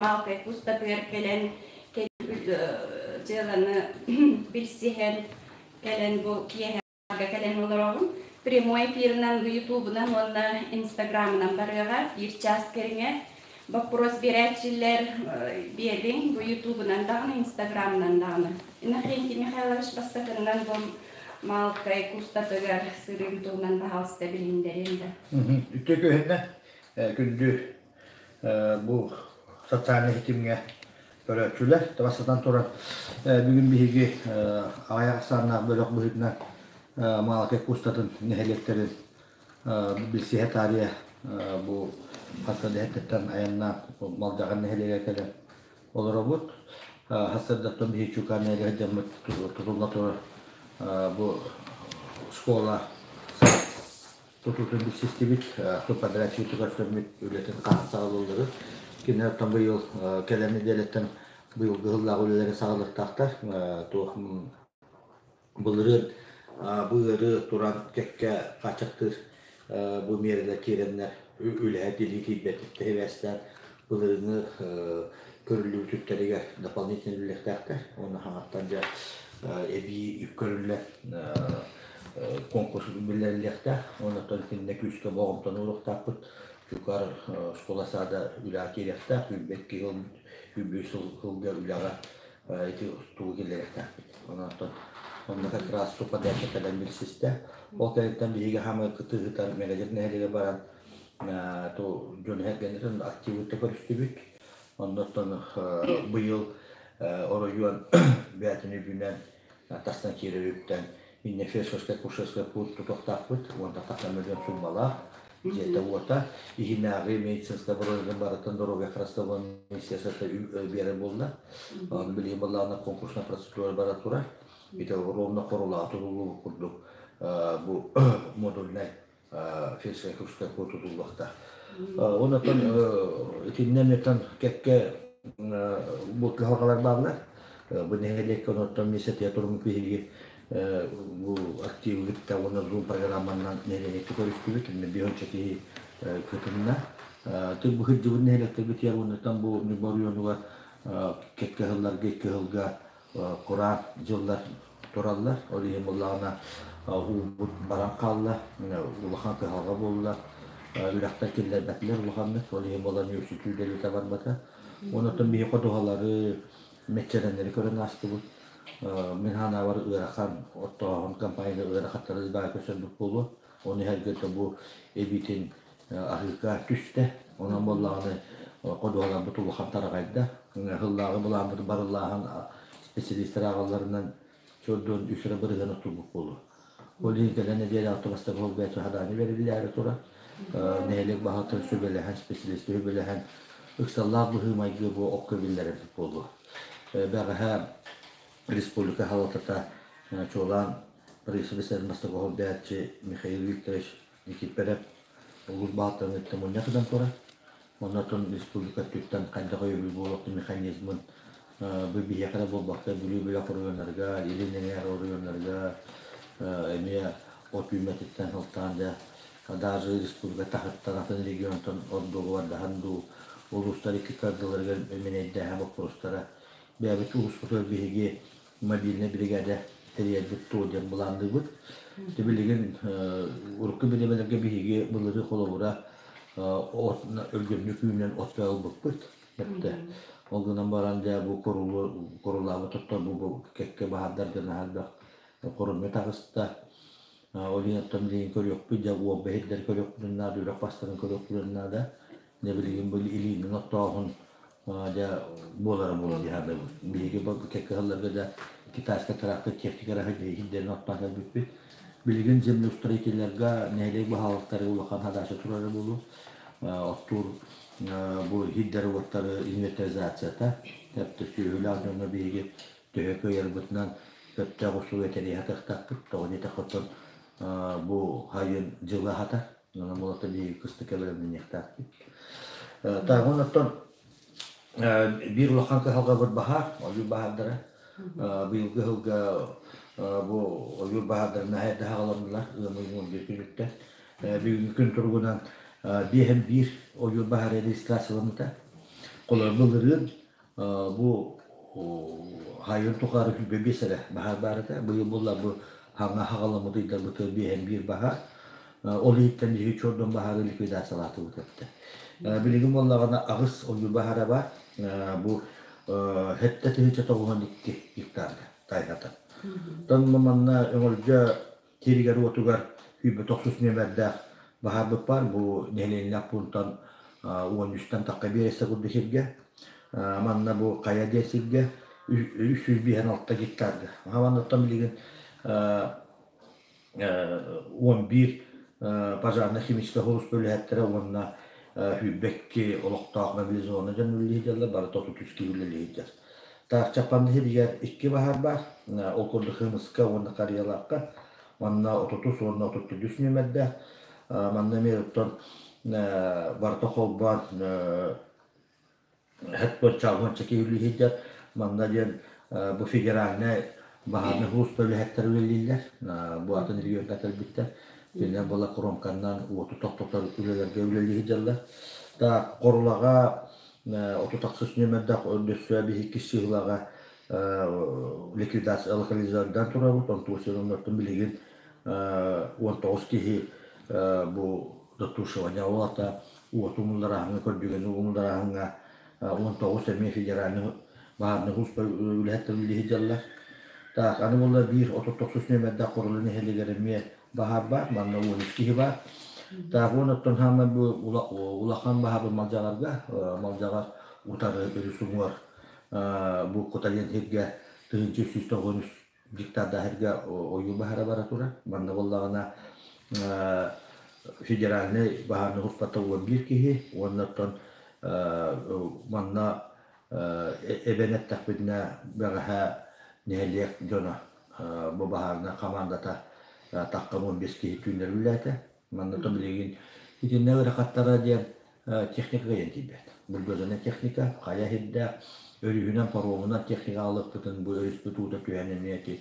Маалкай кустатыгар кэлэн дьыаланы билсиһэн кэлэн бу киэһэ кэлэн олоробун. Прямой эфирынан, ютубунан уонна инстаграмынан барыаҕа биир чаас кэриҥэ. Боппуруос биэрээччилэр биэриҥ бу ютубунан даҕаны, инстаграмынан даҕаны. Иннокентий Михайлович бастакыннан бу Маалкай кустатыгар сырыым туһунан баһаалыста билиһиннэриэм да. Үтүө күһүннэ күндү бу социальнай ситимҥэ көрөөччүлэр бастатан туран бүгүн биһиги аҕыйах ахсааннаах бөлөх быһыытынан Маалыкай куустатын нэһилиэктэрин билсиһэ таарыйа бу хас да дэһэттэртэн айаннаан Малдьаҕар нэһилиэгэр кэлэн олоробут. Сарсыардаттан биһиги Чукан нэһилиэгэр дьаммыт тутулла турар бу школа тутуутун билсистибит, субподрядчиты көрсөммүт үлэтин хаһан саҕалыылларын. Кинилэр оттон быйыл кэлэр нэдиэлэттэн быйылгы сыллааҕы үлэлэри саҕалыахтаахтар. Туох былырыын бу ыарыы туран кэккэ хааччахтыыр бу миэрэлэр киирэннэр үлэһит илии тиийбэтиттэн сибээстээн былырыыҥҥы көрүллүбүт үптэригэр дополнительно үлэлиэхтээхтэр уонна хаҥаттан дьэ эбии үп көрүллэн конкурс биллэриллиэхтээх уонна оттон итиннэ күүскэ болҕомтону уруохтаахпыт. Чукар школа саада үлэҕэ киириэхтээх, 22 сыл, 23 сылга үлэҕэ ити тугу киллэриэхтээхпит. Онон онно как раз субподрядчик кэлэн билсистэ. Ол кэнниттэн биһиги хаамыы кытыытыгар Мегадет нэһилиэгэр баран дьон эргэннэрин активытта көрүстүбүт. Оннуттан быйыл оройуон бэйэтин үбүнэн тастан киирэр үптэн иннэ фельдшерскай-акушерскай пункт тутуохтаахпыт уонна тахса мөлүйүөн суммалаах дьиэтэ-уота иһинээҕи медицинскэй оборудование барытын доруобуйа харыстабылын министерствота биэрэр буолла. Ону билигин буоллаҕына конкурсная процедура бара турар. Ити ровно хорулаҕа тутуллубут курдук бу модульнай фельдшерскай тутуллуохтаах. Онтон итиннэ эмиэтэн кэккэ бу кыһалҕалар бааллар. Бу нэһилиэккэ онтон миэстэтигэр туруммут биһиги бу активы кытта уонна Zoom программанан нэһилиэккэ көрүстүбүт. Иннэ биһонча киһи кытынна. Тыл бу сылдьыбыт нэһилиэктэрбитигэр уоннаттан бу Ньурба оройуонугар кэккэ сылларга икки сылга кураан дьыллар тураллар. Ол иһин буоллаҕына уубут баран хаалла, улахан кыһалҕа буолла. Үрэхтэр киллэрбэтилэр улаханнык, ол иһин буолан үөсүтүү дэлитэ барбата. Онон биһи ходуһалары, мэччирэннэри көрөн аастыбыт. Мин санаабар ыарахан оттооһун компанияда ыарахаттары баар көрсөрбүт буолуо. Ону иһэргэ бу эбиитин аһыыка түстэ. Онон буоллаҕына ходуһаларбыт улахан тараҕайда. Сыллааҕы былааммыт барыллааһын специалистар ааҕалларынан чордуон үс эрэ бырыһыан оттурбут буолуо. Ол иһин кэлэн нэдиэлэ автобустар холбооччу хадааны бэриллээри турар. Нэһилиэк баһылыктарын сүбэлэһэн, специалистар сүбэлэһэн ыксаллаах быһыы-майгы бу окко биллэрэрбит буолуо. Бэҕэһээ республика салалтата чуолаан правительство бастакы холбооччу Михаил Викторович Никифоров улуус баһылыктарын кытта мунньах ыытан турар. Оннотон республика өттүттэн хайдах өйөбүл буолуохтун механизмын бу биһиэхэ эрэ буолбакка Бүлүү бөлөх оройуоннарыгар, Илин эҥээр оройуоннарыгар эмиэ от үүммэтиттэн сылтаан дьэ даже республика таһыттан атын регионтан ордугуардаһан дуу улуустар икки ардыларыгар мэнэйдээһин боппуруостара бэйэбит улууспутугар биһиги мобильнай биригээдэ тэрийэрбит туо диэн былаанныыбыт. Ити билигин урукку бириэмэлэргэ биһиги былырыы холобура от өлгөмнүк үүнэн от ылбыппыт. Эптэ. Ол гынан баран дьэ бу курулаабыт оттор бу кэккэ баһаардарга наһаа элбэх хоромньу таҕыста. Ол иһин оттон билигин көрүөхпүт, дьэ уолба иһирдэр көрүөхпүтүн наада, үрэх бастарын көрүөхпүтүн наада. Дьэ билигин бу илиинэн оттооһун дьэ буолара буолуо дии саныыбын. Биһиги бу кэккэ сылларга да китайскай трактор техника иһирдэрин оттоон кэлбиппит. Билигин землеустроителлэргэ нэһилиэк баһылыктары улахан задача турара буолуо. Оттуур бу иһирдэр уоттары инвентаризацията, тэптэ сүөһүлээх дьоҥҥо биһиги төһө кыайарбытынан сөптөөх условия тэрийэ сатыахтаахпыт. Тоҕо диэтэххэ оттон бу сайын дьылы аһатар. Онон буолата биһиги кыстыкка бэлэмнэниэхтээхпит. Тааҕын оттон биир улахан кыһалҕабыт баһаар, ойуур баһаардара. Быйылгы сылга бу ойуур баһаардара наһаа эрдэ саҕаланнылар, ыам ыйын 11 күнүттэн. Бүгүҥҥү күн туругунан биэһэн биир ойуур баһаара регистрацияламмыта. Холобур, былырыын бу хайын тухары 25 эрэ баһаар баар этэ. Быйыл буолла бу хаҥа хаҕаламмыт ыйдарбытыгар биэһэн биир баһаар. Ол иһиттэн биһиги чордон баһаары ликвидациялаатыбыт эттэ. Билигин буоллаҕына аҕыс ойуур баһаара бар. Бу 7 092 гектарга тайҕата. Тон манна Өҥөлдьө сиригэр-уотугар 190 нүөмэрдээх баһаарбыт баар. Бу нэһилиэнньэлээх пуунтан 13-тэн тахха биэрэстэ курдук сиргэ. Манна бу хайа диэн сиргэ 356 гектарга. Маннаттан билигин 11 пожарно-химическэй сулууспа үлэһиттэрэ уонна 22 олохтоох мобилизованнай дьон үлэлии сылдьаллар, барыта 33 киһи үлэлии сылдьар. Так, Чаппанды сиригэр икки баһаар баар, ол курдук Хымыска уонна Карьялаахха, манна 33 уонна 34 нүөмэрдээх. Манна эмиэ оттон барыта холбоон уонча киһи үлэлии сылдьар. Манна диэн бу федеральнай баһаарынай сулууспа үлэһиттэрэ үлэлииллэр. Бу атын регионтан кэлбиттэр. Кинилэр буола кромканнан уоту тохтотор үлэлэргэ үлэлии сылдьаллар. Так, Хорулаҕа 38 нүөмэрдээх өссө биһикки сыылаҕа ликвидация локализациялардан турабыт. Онтугу сезоннортон билигин 19 киһи бу дотушивание ол ата уоту умулларааһыҥҥа, көрдүгэни умулларааһыҥҥа 19 эмиэ федеральный баһаарынай сулууспа үлэһиттэр үлэлии сылдьаллар. Так, аны буолла биир 39 нүөмэрдээх Хорула нэһилиэгэр эмиэ баһаар баар, манна 13 киһи баар. Так, уон оттон хаама бу улахан баһаар Малдьаҕарга, Малдьаҕар утары өрүс уҥуор бу Кута диэн сиргэ 1193 гектардаах сиргэ ойуур баһаара бара турар. Манна буоллаҕына федеральнай баһаарынай сулууспата 11 киһи уонна оттон манна эбэн эттэхпитинэ бэҕэһээ нэһилиэк дьоно бу баһаарынай хамаандата таххан 15 киһи түүннэри үлэлээтэ. Манна то билигин итиннэ ыарахаттара диэн техника кыайан тиийбэт. Бульдозерная техника хайа сирдээх өрүһүнэн паромунан техника аҕалыахпытын бу өрүспүт уута түһэн эмиэ ити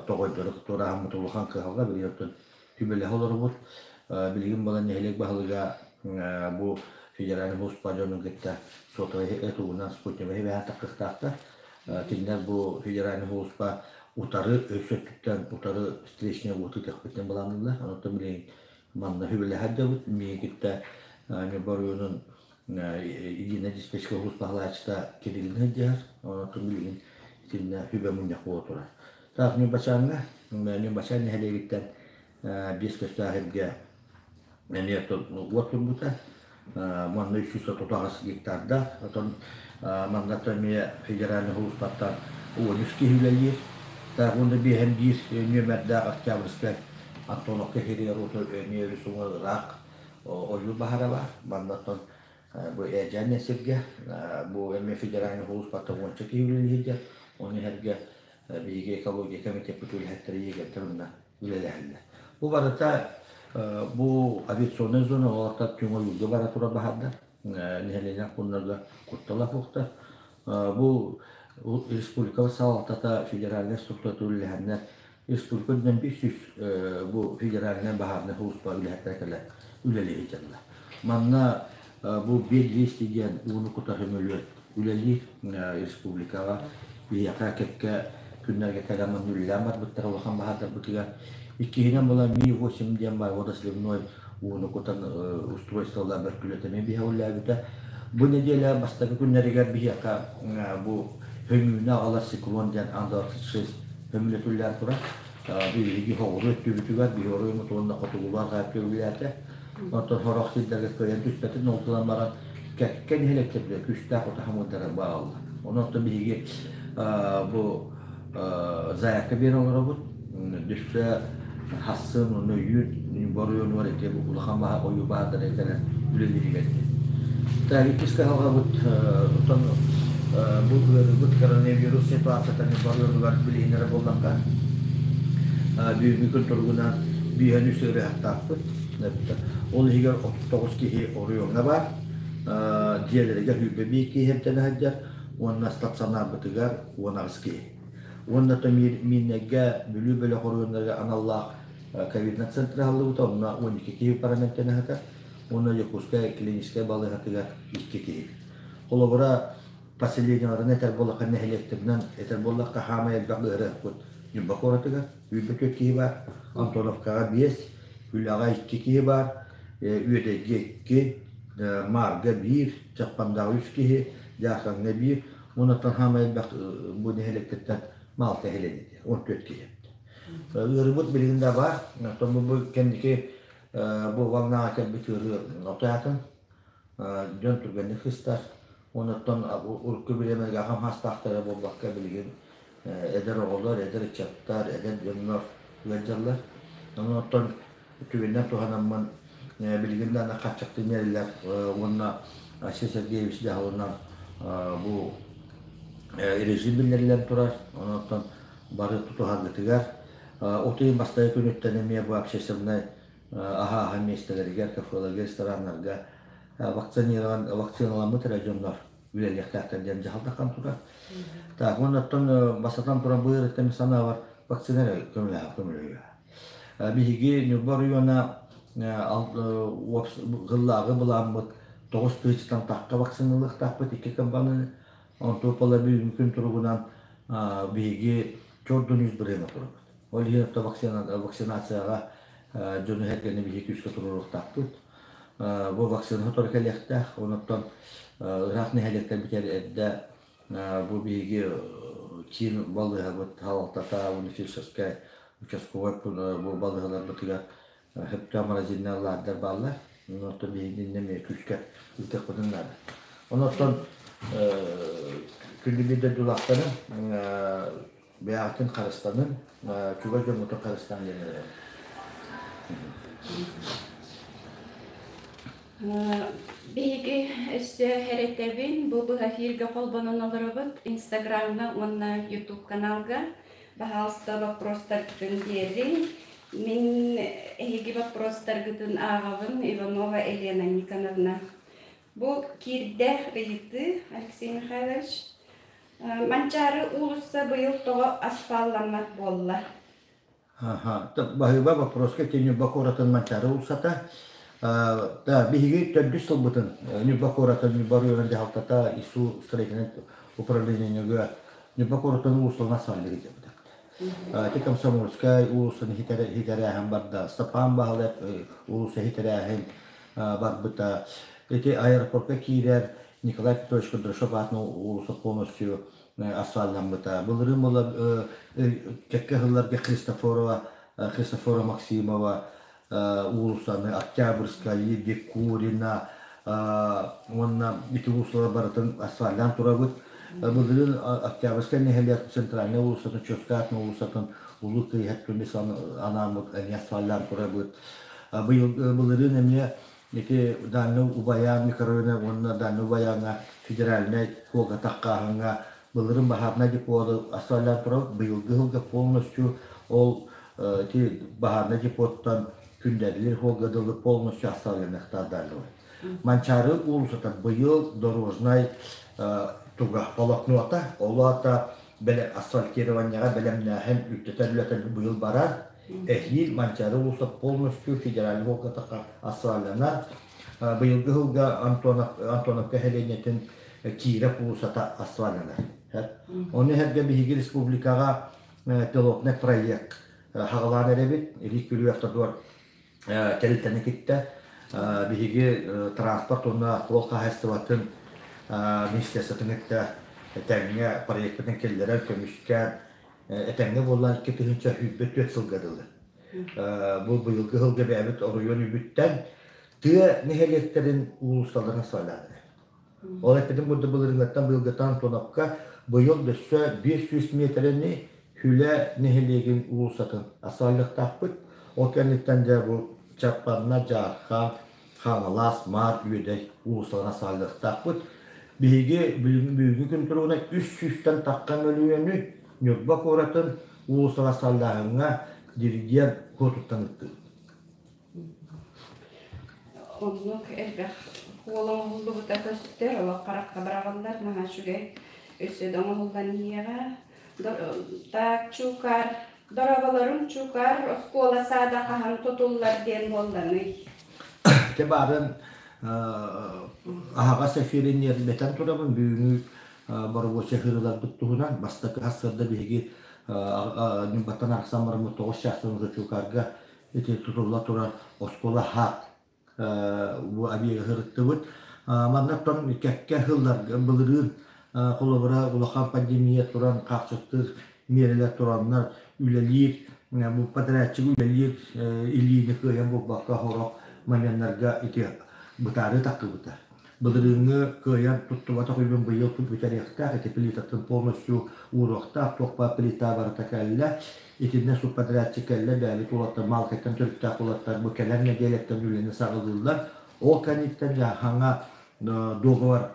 тоҕойдору туорааһыммыт улахан кыһалҕа билигин оттон түбэлэһэ олоробут. Билигин буолан нэһилиэк баһылыга бу федеральный сулууспа дьонун кытта сотовай тугунан спутниковай сибээһэ тахсыахтаахтар. Кинилэр бу федеральный сулууспа утары өссө өттүттэн утары встречный уоту тыахпытын былаанныыллар. Онтон билигин манна хүбэлэһэр дьабыт. Миигин кытта Ньурба оройуонун единая диспетчерская сулууспа салайааччыта Кириллин сылдьыһар. Онтон билигин итиннэ сүбэ мунньах буола турар. Так, Ньурбачааҥҥа, Ньурбачаан нэһилиэгиттэн биэс көстөөх сиргэ эмиэ уот турбута. Манна 338 гектардаах. Отон манна эмиэ федеральный сулууспаттан 13 киһи үлэлиир. Так, уонна биэһэн биир нүөмэрдээх Октябрьскай Антоновка сиригэр уоту эмиэ өрүс уҥа ыраах ойуур баһара бар. Манна оттон бу Ээдьээн сиргэ бу эмиэ федеральный сулууспаттан уонча киһи үлэлиир. Ону иһэргэ биһиги экология комитеппыт үлэһиттэрэ егердэр онно үлэлэһэллэр. Бу барыта бу авиационнай зона олортор түҥ ойуурга бара турар баһаардар, нэһилиэнньэ пууннарга куттала суохтар. Бу республика салалтата федеральнай структура үлэлэһэннэр республика үрдүнэн 500 бу федеральнай баһаарынай сулууспа үлэһиттэрэ кэлэ үлэлии сылдьаллар. Манна бу Б-200 диэн ууну кутар сөмөлүөт үлэлиир республикаҕа биһиэхэ кэккэ күннэргэ кэлэн манна үлэлээн барбыттара улахан баһаардарбытыгар. Иккиһинэн була Ми-8 диэн баар водосливной ууну кутан устройстволар бөртүлэтэ эмиэ биһиэхэ үлэлээбитэ. Бу нэдиэлэ бастакы күннэригэр биһиэхэ бу хөҥүүнү аҕалар циклон диэн Ан-26 хөмүлэ үлэлээн турар. Биһиги хоҕуру өттүбүтүгэр, биһи оройуоммут уонна хотугулуу арҕаа үлэлээтэ. Оттон сорох сирдэргэ кыайан түспэтин, ол гынан баран кэккэ нэһилиэктэргэ күүстээх утаһымыдара бааллар. Онон оттон биһиги бу заявка биэрэн олоробут. Өссө хассын уонна өйүүр боруйуонугар ити улахан баһа ойуу баһаардара кэлэн үлэлииригэр диэн. Так, иккис кыһалҕабыт оттон бу ыарыыбыт коронавирус ситуациятын боруйуонугар билиһиннэрэ буоллахха бүгүҥҥү күн туругунан биэһэн үс ыарыһахтаахпыт. Ол иһигэр 39 киһи оройуоҥҥа баар. Дьиэлэригэр 21 киһи эмтэнэ сылдьар уонна стационарбытыгар 18 киһи. Уонна то Миирнэйгэ Бүлүү бөлөх оройуоннарыгар аналлаах ковиднай центр аһыллыбыта, онно 12 киһи баран эмтэнэ сытар. Уонна Дьокуускай клиническэй балыыһатыгар 2 киһи. Холобура, поселениеларын этэр буоллахха, нэһилиэктэринэн этэр буоллахха, хаамай элбэх ыарыһахпыт Ньурба куоратыгар 24 киһи баар, Антоновкаҕа 5, Үлэҕэ 2 киһи баар, Үөдэйгэ 2, Маарга 1, Чаппандаҕа 3 киһи, Дьаархаҥҥа 1, уонна хаамай элбэх бу нэһилиэктэртэн Маалта нэһилиэнньэтэ, 14 киһи. Ыарыыбыт билигин да баар, оттон бу кэнники бу волнаҕа кэлбит ыарыы отоятын дьон түргэнник сыстар. Онуттан урукку бириэмэлэргэ аҕам саастаахтара буолбакка билигин эдэр оҕолор, эдэр ыччаттар, эдэр дьоннор ыалдьаллар. Онон түгэнинэн туһанаммын билигин да хаччахтыы миэрэлэр уонна Айсен Сергеевич дьаһалынан бу режим биллэриллэн турар. Онон бары тутуһаргытыгар от ыйын бастакы күнүттэн эмиэ бу общественнай аһааһын миэстэлэригэр, кафеларга, рестораннарга вакциналаммыт эрэ дьоннор үлэлиэхтээхтэр диэн дьаһалтахан турар. Так, уонна оттон бастатан туран бу ыарыттан санаабар вакцина эрэ көмөлөһө көмөлөһүө. Биһиги Ньурба оройуона сыллааҕы былааммыт 9 тыһыынчаттан тахха вакциналыахтаахпыт икки компанияны. Онтон бүгүҥкү күн туругунан биһиги чордун үс бырыһыана турабыт. Ол иһин вакцинацияҕа дьону сэргэни биһиги күүскэ туруоруохтаахпыт. Бу вакцина сотору кэлиэхтээх. Онуттан ыраах нэһилиэктэрбитигэр эрдэ бу биһиги киин балыыһабыт салалтата уонна фельдшерскай участковай бу балыыһаларбытыгар сөптөөх морозильнай лаардар бааллар. Онуттан биһиги эмиэ күүскэ ыытыахпытын наада. Онуттан күндү биир дойдулаахтарым бэйэҕитин харыстаныҥ, чугас дьоҥҥутун харыстааҥ диэн эрэбин. Биһиги өссө эрэтэбин, бу быһа эфиргэ холбонон олоробут Инстаграмҥа уонна Ютуб каналга. Баһаалыста вопростаргытын биэриҥ. Мин эһиги вопростаргытын ааҕабын Иванова Елена Никоновна. Бу киирдэ ыйытыы, Алексей Михайлович. Манчаары уулусса быйыл тоҕо асфалламмат буолла? Баһыыба вопроска ити Ньурба куоратын Манчаары уулуссата. Да, биһиги төрдүс сылбытын Ньурба куоратын Ньурба оройуонун дьаһалтата ИСУ строительнай управлениега Ньурба куоратын уулуссаларын асфальтыгы дьабыта. Ити Комсомольскай уулуссаны хитэрээһин барда, Степан Баһылаев уулусса хитэрээһин барбыта. Ити аэропортка киирэр Николай Петрович Кудряшов аатынан уулусса полностью асфальтламмыта. Былырыын була кэккэ сылларга Христофорова, Христофора Максимова уулуссаны Октябрьская, Бекурина уонна ити уулуссалар барытын асфальтаан турабыт. Былырыын Октябрьскай нэһилиэк центральнай уулуссатын, Чөскө уулуссатын Улуу Кыайыһат күнүс анааммыт эмиэ асфальтаан турабыт. Быйыл былырыын эмиэ ити Дальнай Убайаан микрорайона уонна Дальнай Убайааҥҥа федеральнай суолга таххааһыҥҥа былырыын баһаарынай депоны асфальтаан турабыт. Быйылгы сылга полностью ол ити баһаарынай депоттан күндэрилир суолга дылы полностью асфальтаныахтаах Дальнай. Манчаары уулуссата быйыл дорожнай туга полотнота, ол аата асфальтированияҕа бэлэмнээһин үрдэтэр үлэтэ быйыл барар. Эһиил Манчаары улууса полностью федеральный волгатаха асфальтанар. Быйылгы сылга Антоновка нэһилиэнньэтин Киирэ уулуссата асфальтанар. Ону эһэргэ биһиги республикаҕа пилотный проект хаҕалаан эрэбит. Илии күлүү автодор тэрилтэни кытта биһиги транспорт уонна суол хаһаайыстыбатын министерствотын кытта тэҥҥэ проекпытын киллэрэн көмүскээн этэҥҥэ буоллар 2024 сылга дылы. Бу быйылгы сылга бэйэбит оройуон үбүттэн тыа нэһилиэктэрин уулуссаларын асфальтаатылар. Ол эппитим курдук былырыыҥҥыттан быйылгыттан Антоновка быйыл өссө 500 миэтэрэни Хүлэ нэһилиэгин уулуссатын асфальтыахтаахпыт. Ол кэнниттэн дьэ бу Чаппанна, Дьаархан, Хаҥалас, Маар, Үөдэй уулуссаларын асфальтыахтаахпыт. Биһиги бүгүҥҥү күн туругунан 300-тэн тахха мөлүйүөнү Ньурба куоратын уулуссалар асфальтааһыҥҥа дивиденд куотуттан ыттыбыт. Оннук элбэх уол оҥоһуллубута көстөр, олох харахха быраҕыллар, наһаа үчүгэй. Өссө да оҥоһуллан иһиэҕэ. Так, Чуукаар, дорооболорум Чуукаар, оскуола саада хаһан тутуллар диэн буолланый? Ити баарын. Аһаҕас эфирин ньиэрбэтэн турабын бүгүҥҥү боробуочай ыһыыларбыт туһунан бастакы сарсыарда биһиги Ньурбаттан арахсан бараммыт 9 чаастан Чуукаарга ити тутулла турар оскуола хаат бу объегы сырыттыбыт. Манна оттон кэккэ сылларга былырыын холобура улахан пандемия туран хааччахтыыр миэрэлэр тураннар үлэлиир бу подрядчик үлэлиир илиини кыайан булбакка сорох моменнарга ити бытаарыы тахсыбыта. Былырыыҥҥы кыайан туттубатах үбүн быйыл бүтэриэхтээх, ити плитатын полностью ууруохтаах, туох баар плита барыта кэллэ. Итиннэ субподрядчик кэллэ, бэйэбит уолаттар Малкаттан төрүттээх уолаттар бу кэлэр нэдиэлэттэн үлэни саҕалыыллар. Ол кэнниттэн дьаһаҥа договор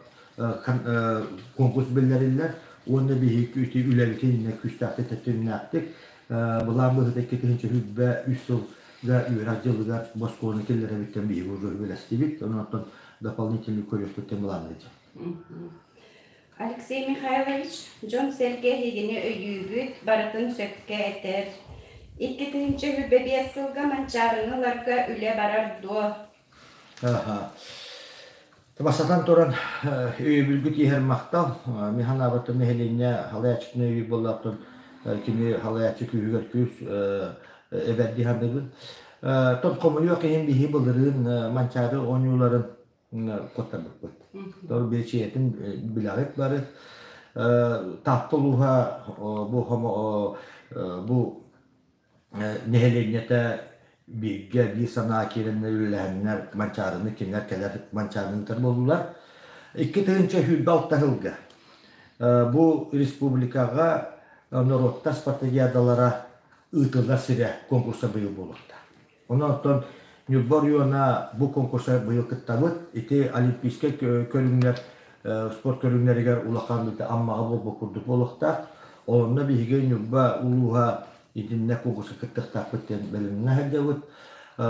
конкурс биллэриллэр уонна биһиги ити үлэбитин иннэ күүстээхтик тэтимнээхтик былаан быһыыта 2023 сылга үөрэх дьылыгар босхону киллэрэбиттэн биһиги уже үлэлэстибит. Онон дополнительный көрүөхпүттэн былаанныыр. Алексей Михайлович, дьон-сэргэ эһигини өйүүбүт, барытын сөпкө этэр. 2025 сылга Манчаарыны ыларга үлэ барар дуо? Бастатан туран, өйөбүлгүт иһэр махтал. Мин санаабыттан нэһилиэнньэ халайааччытын өйүүр буоллаахтан кини халайааччы күүһүгэр күүс эбэр дии саныыбын. Тон хомойуох иһин биһи былырыын Манчаары оонньууларын куттарбыппыт. Тор биэчийэтин билэҕит бары. Таатта улууһа бу бу нэһилиэнньэтэ бииргэ биир санаа киирэннэр үлэлэһэннэр Манчаарыны кинилэр кэлэр Манчаарыны ыытар буоллулар. 2026 сылга бу республикаҕа норуоттар спартакиадалара ыытыллар сирэ конкурса быйыл буолуохтаах. Онон оттон Ньурба оройуона бу конкурса быйыл кыттабыт. Ити олимпийскай көрүҥнэр спорт көрүҥнэригэр улахан Аммаҕа буолбут курдук буолуохтаах. Онно биһиги Ньурба улууһа итиннэ конкурска кыттыахтаахпыт диэн бэлэмнэнэ сылдьабыт.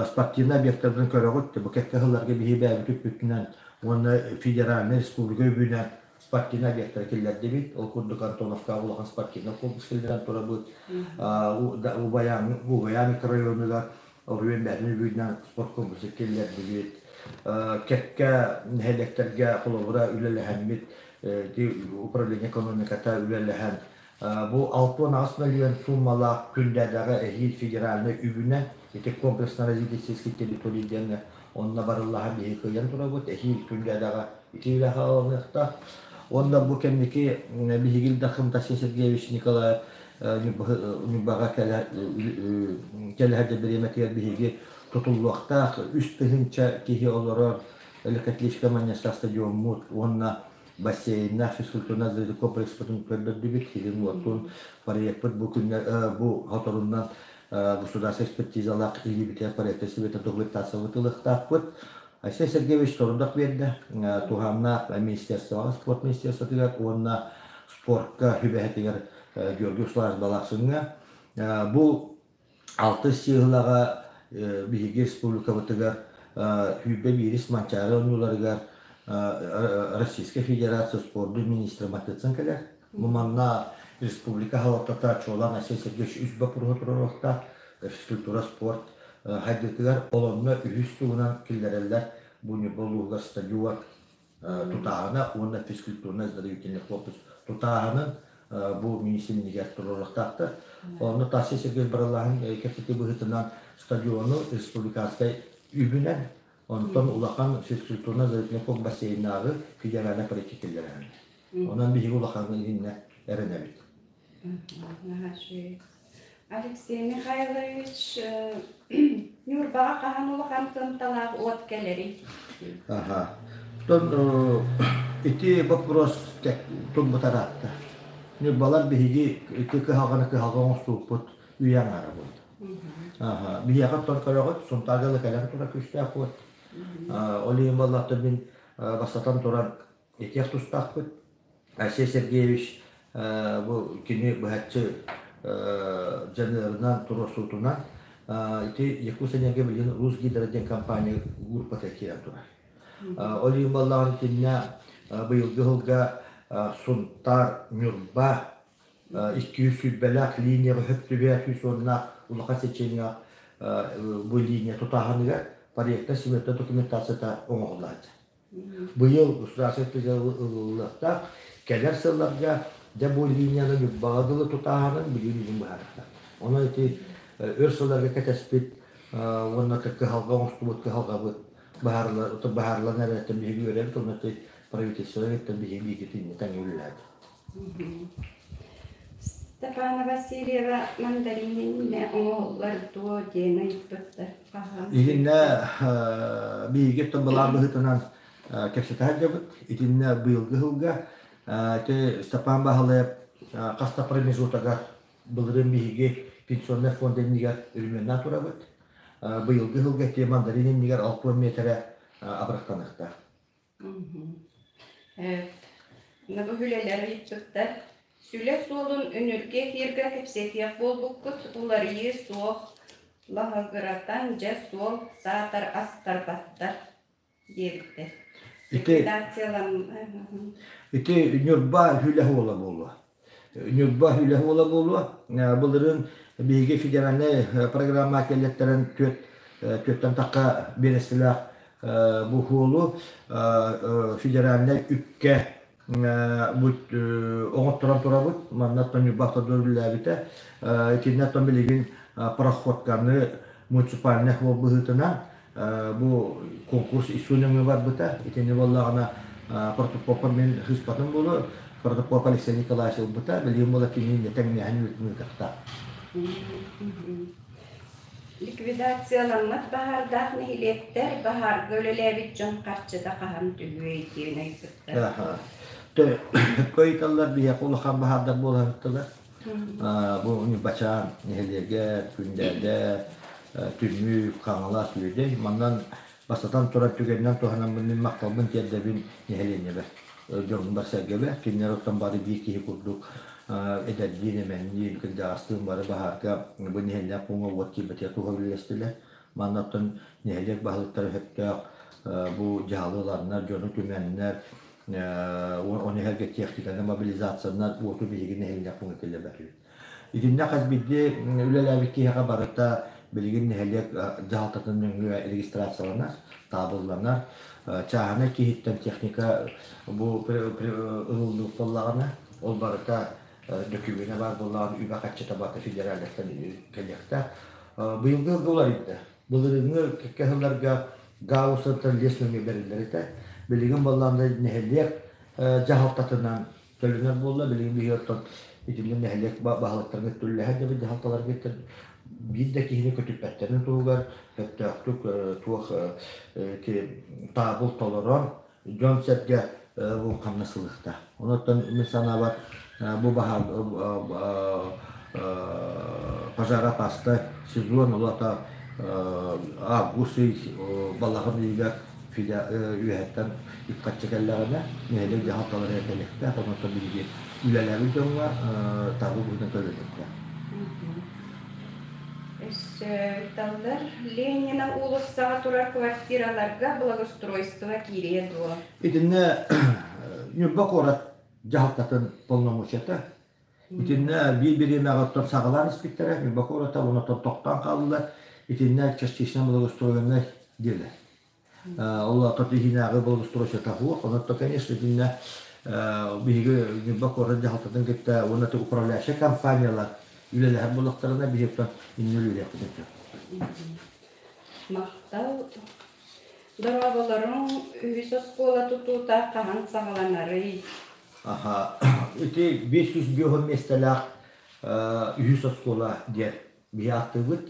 Спортивнай объектарбытын көрөҕүт, бу кэккэ сылларга биһиги бэйэбит үппүтүнэн уонна федеральнай республика үбүнэн спортивнай объектары киллэрдибит. Ол курдук Антоновка улахан спортивнай комплекс киллэрэн турабыт. Убайаан Убайаан микрорайонугар оройуон бэйэтин үбүнэн спорт комплексы киллэрдибит. Кэккэ нэһилиэктэргэ холобура үлэлэһэммит управление экономиката үлэлэһэн бу 68 миллион сууммалаах Күндээдэҕэ эһиил федеральнай үбүнэн ити комплексно развитие территории диэн онно барыллаһан биһиги кыайан турабыт. Эһиил Күндээдэҕэ ити үлэҕэ ылыныахтаах. Уонна бу кэнники биһиги Ил Дархан Тасия Сергеевич Николаев Ньурбаҕа кэлэ бириэмэтигэр биһиги тутуллуохтаах 3000 киһи олорор Легкоатлетическай манньастаах стадиоммут уонна бассейннаах физкультурно-оздоровительнай комплекспытын көрдөрдүбүт. Сирин-уотун проекпыт бу күннэр бу соторунан государственная экспертизалаах илиибитигэр проекта сүбэтэ документациябыт ылыахтаахпыт. Айсен Сергеевич сорудах биэрдэ туһааннаах министерствоҕа спорт министерствотыгар уонна спортка сүбэһитигэр Георгий Русланович Балаксыҥҥа. Бу алтыс сыыһылаҕа биһиги республикабытыгар 21 Манчаары оонньууларыгар Российскай Федерация спордун министрэ Матыцын кэлэр. Бу манна республика салалтата чуолаан Айсен Сергеевич үс боппуруоһу туруоруохтаах физкультура, спорт хайдыытыгар олонно үһүс туһунан киллэрэллэр бу Ньурба улууһугар стадион тутааһына уонна физкультурно-оздоровительный корпус тутааһынын бу министринигэр туруоруохтаахтар. Онно Тасия Сергеевич барыллааһын кэпсэтии быһыытынан стадиону республиканскай үбүнэн, онтон улахан физкультурно-оздоровительный корпус бассейнааҕы федеральнай проекты киллэрэллэр. Онон биһиги улахан иһиннэ эрэнэбит. Алексей Михайлович, Ньурбаҕа хаһан улахан кымталаах уот кэлэрий? Аха. Оттон ити вопрос турбутараатта. Ньурбалар биһиги ити кыһалҕаны кыһалҕа оҥостубуппут үйэ аҥаара буолла. Аха. Биһиэхэ оттон көрөҕүт, Сунтаарга да кэлэн турар күүстээх уот. Ол иһин буоллахта мин бастатан туран этиэх тустаахпыт. Айсен Сергеевич бу кини быһаччы дьаныарынан, туруорсуутунан ити Якутэнерго билигин Русгидро диэн компания группата киирэн турар. Ол иһин буоллаҕына итиннэ быйылгы сылга Сунтаар, Ньурба 220-лээх линияҕа хөп түбэһэр 110-наах улахан сечениялаах бу линия тутааһыныгар. проекта смета документацията оҥоһуллааччы. Быйыл государство ылыллыахтаах, кэлэр сылларга дьэ бу линияны Ньурбаҕа дылы тутааһынын билигин илин быһаарыахтаах. Онон ити өр сылларга кэтэспит уонна кыһалҕа оҥостубут кыһалҕабыт быһаарыллан эрэриттэн биһиги үөрэбит, онно ити правительство кытта биһиги бииргэ тэҥҥэ үлэлээбит. Степана Васильева мандарининнэ оҥоһуллар дуо диэн ыйыппыттар. Итиннэ биһиги былаан быһыытынан кэпсэтэ сылдьабыт. Итиннэ быйылгы сылга ити Степан Баһылаев хас да промежутогар былырыын биһиги пенсионнай фонд иннигэр өрөмүөннээн турабыт. Быйылгы сылга ити мандарин иннигэр 60 миэтэрэ абырахтаныахтаах. Бу үлэлэр ыйыппыттар. Сүлэ суолун үнүргү эфиргэ кэпсэтиэх буолбуккут уларыйыы суох, лаһыгыратан дьэ суол саатар астарбаттар диэбиттэр. Ити, ити Ньурба үлэ уола буолуо. Ньурба үлэ уола буолуо. Былырыын биһиги федеральнай программа кэллэттэрэн түөрт түөртэн тахха биэрэстэлээх бу хуолу федеральнай үпкэ бу оҥотторон турабыт. Манна Ньурба автодор үлэлээбитэ. Итиннэ оттон билигин проходканы муниципальнай хуол быһыытынан бу конкурс ИСУ нөҥүө барбыта. Итини буоллаҕына протопопа мин сыыспатым буолуо. Протопоп Алексей Николаевич ылбыта. Билигин буола кинини тэҥнэһэн ыытыахтаах. Ликвидацияламмыт баһаардаах нэһилиэктэр баһаарга үлэлээбит дьон харчыта хаһан түһүөй диэн ыйыппыттар. Көй биһиэхэ улахан баһаардар буолаһыттылар. Бу Ньурбачаан нэһилиэгэ, Күндээдэ, Түмүк, Хаҥалас, Үөдэй. Манан бастатан турар түгэнинэн туһанаммын мин махталбын тиэрдэбин нэһилиэнньэбэр, дьоннор-сэргэбэр. Кинилэр оттон бары биир киһи курдук эдэрдиин, эмэнниин, кырдьаҕастыын бары баһаарга бу нэһилиэк пууҥа уот киирбэтигэр туһа үлэлэстилэр. Манна оттон нэһилиэк баһылыктара сөптөөх бу дьаһалы ыланнар, дьону түмэннэр, Ону иһэргэ техниканы мобилизациянан уоту биһиги нэһилиэнньэ киллэрбэтибит. Итиннэ хас биирдии үлэлээбит киһиэхэ барыта билигин нэһилиэк дьаһалтатын нөҥүө регистрацияланар, таабылланар. Чааһынай киһиттэн техника бу ылыллыбыт буоллаҕына, ол барыта дөкүмүөнэ баар буоллаҕына үбэ-харчыта барыта федеральнайтан кэлиэхтээх. Быйылгы сылга уларыйда. Былырыыҥҥы кэккэ сылларга гаусантан лес нөҥүө бэриллэр этэ. Билигин баллаанда нэһилиэк дьаһалтатынан төлөнөр буолла. Билигин биһиги оттон итиннэ нэһилиэк баһылыктарга түллэһэр да дьаһалталарга биир да киһини көтүппэттэрин туһугар сөптөөхтүк туох таабыл толорон дьон-сэргэ бу хамнас ылыахтаах. Онон мин санаабар бу баһаар пожароопасный сезон улата август ый балаҕан ыйыгар үөһэттэн үп-харчы кэллэҕинэ нэһилиэк дьаһалталара кэлиэхтээх, онон биһиги үлэлээбит дьоҥҥо табы быһыытынан төлөнүөхтээх. Өссө ыйталлар Ленина уулуссаҕа турар квартираларга благоустройство киириэ дуо? Итиннэ Ньурба куорат дьаһалтатын полномочията. Итиннэ биир бириэмэҕэ оттон саҕалаан испиттэрэ, Ньурба куората уонна тохтоон хааллылар. Итиннэ частично благоустроеннай диэлэр. Ол аата иһинээҕи благоустройствота суох. Онон, конечно, итиннэ биһиги Ньурба куорат дьаһалтатын кытта уонна управляющай компаниялар үлэлэһэр буоллахтарына биһиги инньэ үлэлиэхпитин сөп. Махтал. Дорооболоруҥ, үһүс оскуола тутуута хаһан саҕаланарый? Аха, ити 505 миэстэлээх үһүс оскуола диэн биһи ааттыыбыт.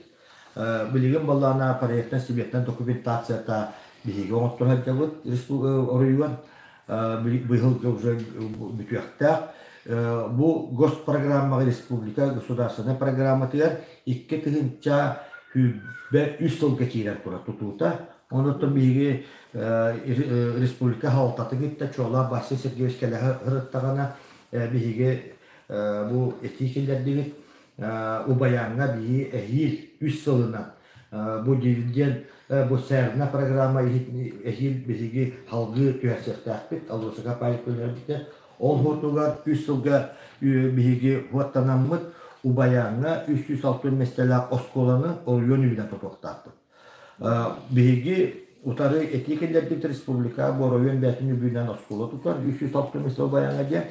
Билигин баллаана проектан сибиэттэн документацията биһиги оҥотторо сылдьабыт оройуон быйыл уже бүтүөхтээх. Бу госпрограммаҕа республика государственнай программатыгар 2023 сылга киирэн турар тутуута. Онон биһиги республика салалтатын кытта чуолаан Василий Сергеевич кэлэ сырыттаҕына биһиги бу этии киллэрдибит. Убайааҥҥа биһи эһиил үс сылынан бу диэн бу СЭРНА программа эһиил биһиги салгыы түһэрсиэхтээхпит Аллосыка паайык көлүнэрбитэ ол хотугар үс сылга биһиги уоттанаммыт Убайааҥҥа 360 миэстэлээх оскуоланы оройуон үбүнэн тутуохтаахпыт. Биһиги утары этии киллэрбит республика бу оройуон бэйэтин үбүнэн оскуола тутар 306 миэстэ Убайааҥҥа диэн.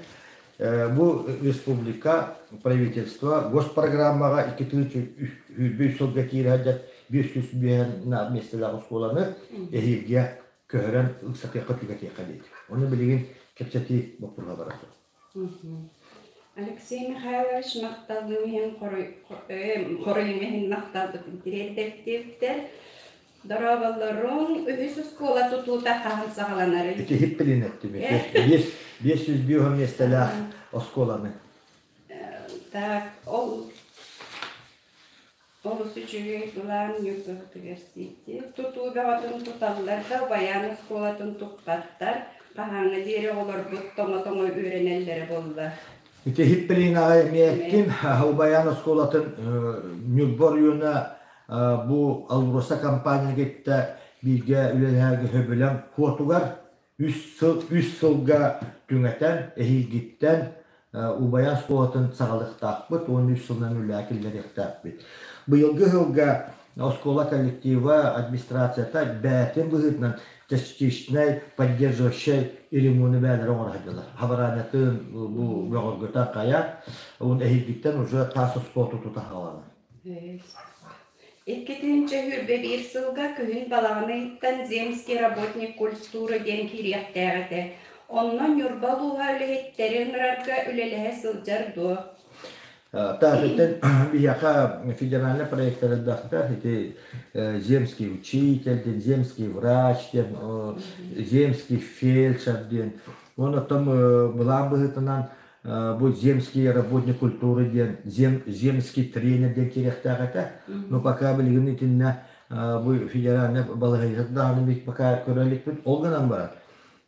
Бу республика, правительство госпрограммаҕа 2023 сылга киирэ сылдьар 505 миэстэлээх оскуоланы эһиилгэ көһөрөн ыксатыахха түгэтиэххэ диэти. Ону билигин кэпсэтии боппуруоһа барар. Алексей Михайлович махталым иһин хоруйум иһин махталбытын тириэрдэбиттэр. Дорооболоруҥ, үһүс оскуола тутуута хаһан саҕаланарый? Ити иһиппилин эттим. 505 миэстэлээх оскуоланы. Так, ол Олус үчүгэй былаан Ньурбабытыгар сиэти. Тутуу бөҕөтүн туталлар да, Убайаан оскуолатын туппаттар. Хаһааҥҥа диэри оҕолорбут тоҥо-тоҥо үөрэнэллэрэ буолла. Ити иһиппилин аҕай эмиэ эттим. Убайаан оскуолатын Ньурба оройуона бу АЛРОСА компания кытта бииргэ үлэлэһэргэ сөбүлэҥ куотугар үс сылга түҥэтэн, эһиилгиттэн Убайа оскуолатын саҕалыахтаахпыт уонна үс сылынан үлэҕэ киллэриэхтээхпит. Быйылгы сылга оскуола коллектива, администрацията бэйэтин быһыытынан частичнай поддерживающай ремону бэйэлэрэ оҥоро сылдьаллар. Хабараанньатын бу бөҕөргөтөн хайа, уон эһиилгиттэн уже таас оскуола тутута саҕаланар. 2021 сылга күһүн балаҕан ыйыттан «Земский работник культуры» диэн киириэхтээх этэ. Онно Ньурба улууһа үлэһиттэри ыҥырарга үлэлэһэ сылдьар дуо? Таатыттан биһиэхэ федеральный проектар элбэхтэр. Ити земский учитель диэн, земский врач диэн, земский фельдшер диэн. Уонна оттон былаан быһыытынан бу земский работник культуры диэн земский тренер диэн киириэхтээх этэ. Но пока билигин итиннэ бу федеральный балаһыанньата даҕаны пока көрө иликпит. Ол гынан баран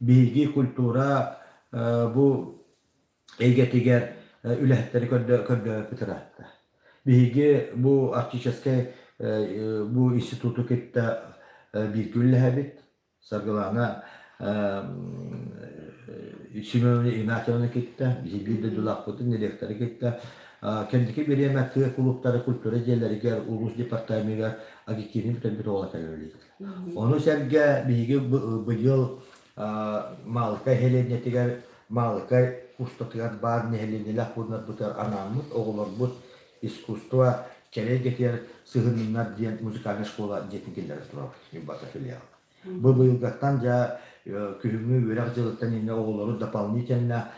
биһиги культура бу эйгэтигэр үлэһиттэри көрдөөбүппүт ыраатта. Биһиги бу арктическай бу институту кытта бииргэ үлэлэһэбит. Саргылаана Семеновна Игнатьевна кытта, биһиги дойдулаахпытын директоры кытта кэнники бириэмэ тыа кулууптара культура дьиэлэригэр улуус департаменыгар агитивный бүтэрбит оҕолор кэлэллэр. Ону сэргэ биһиги быйыл Маалыкай нэһилиэнньэтигэр Маалыкай кустатыгар баар нэһилиэнньэлээх пууннарбытыгар анааммыт оҕолорбут искусство кэрэ эйгэтигэр сыһынныннар диэн музыкальнай школа дьиэтин киллэрэ турабыт Ньурбата филиал. Бу быйылгаттан дьэ күһүҥҥү үөрэх дьылыттан иннэ оҕолору дополнительно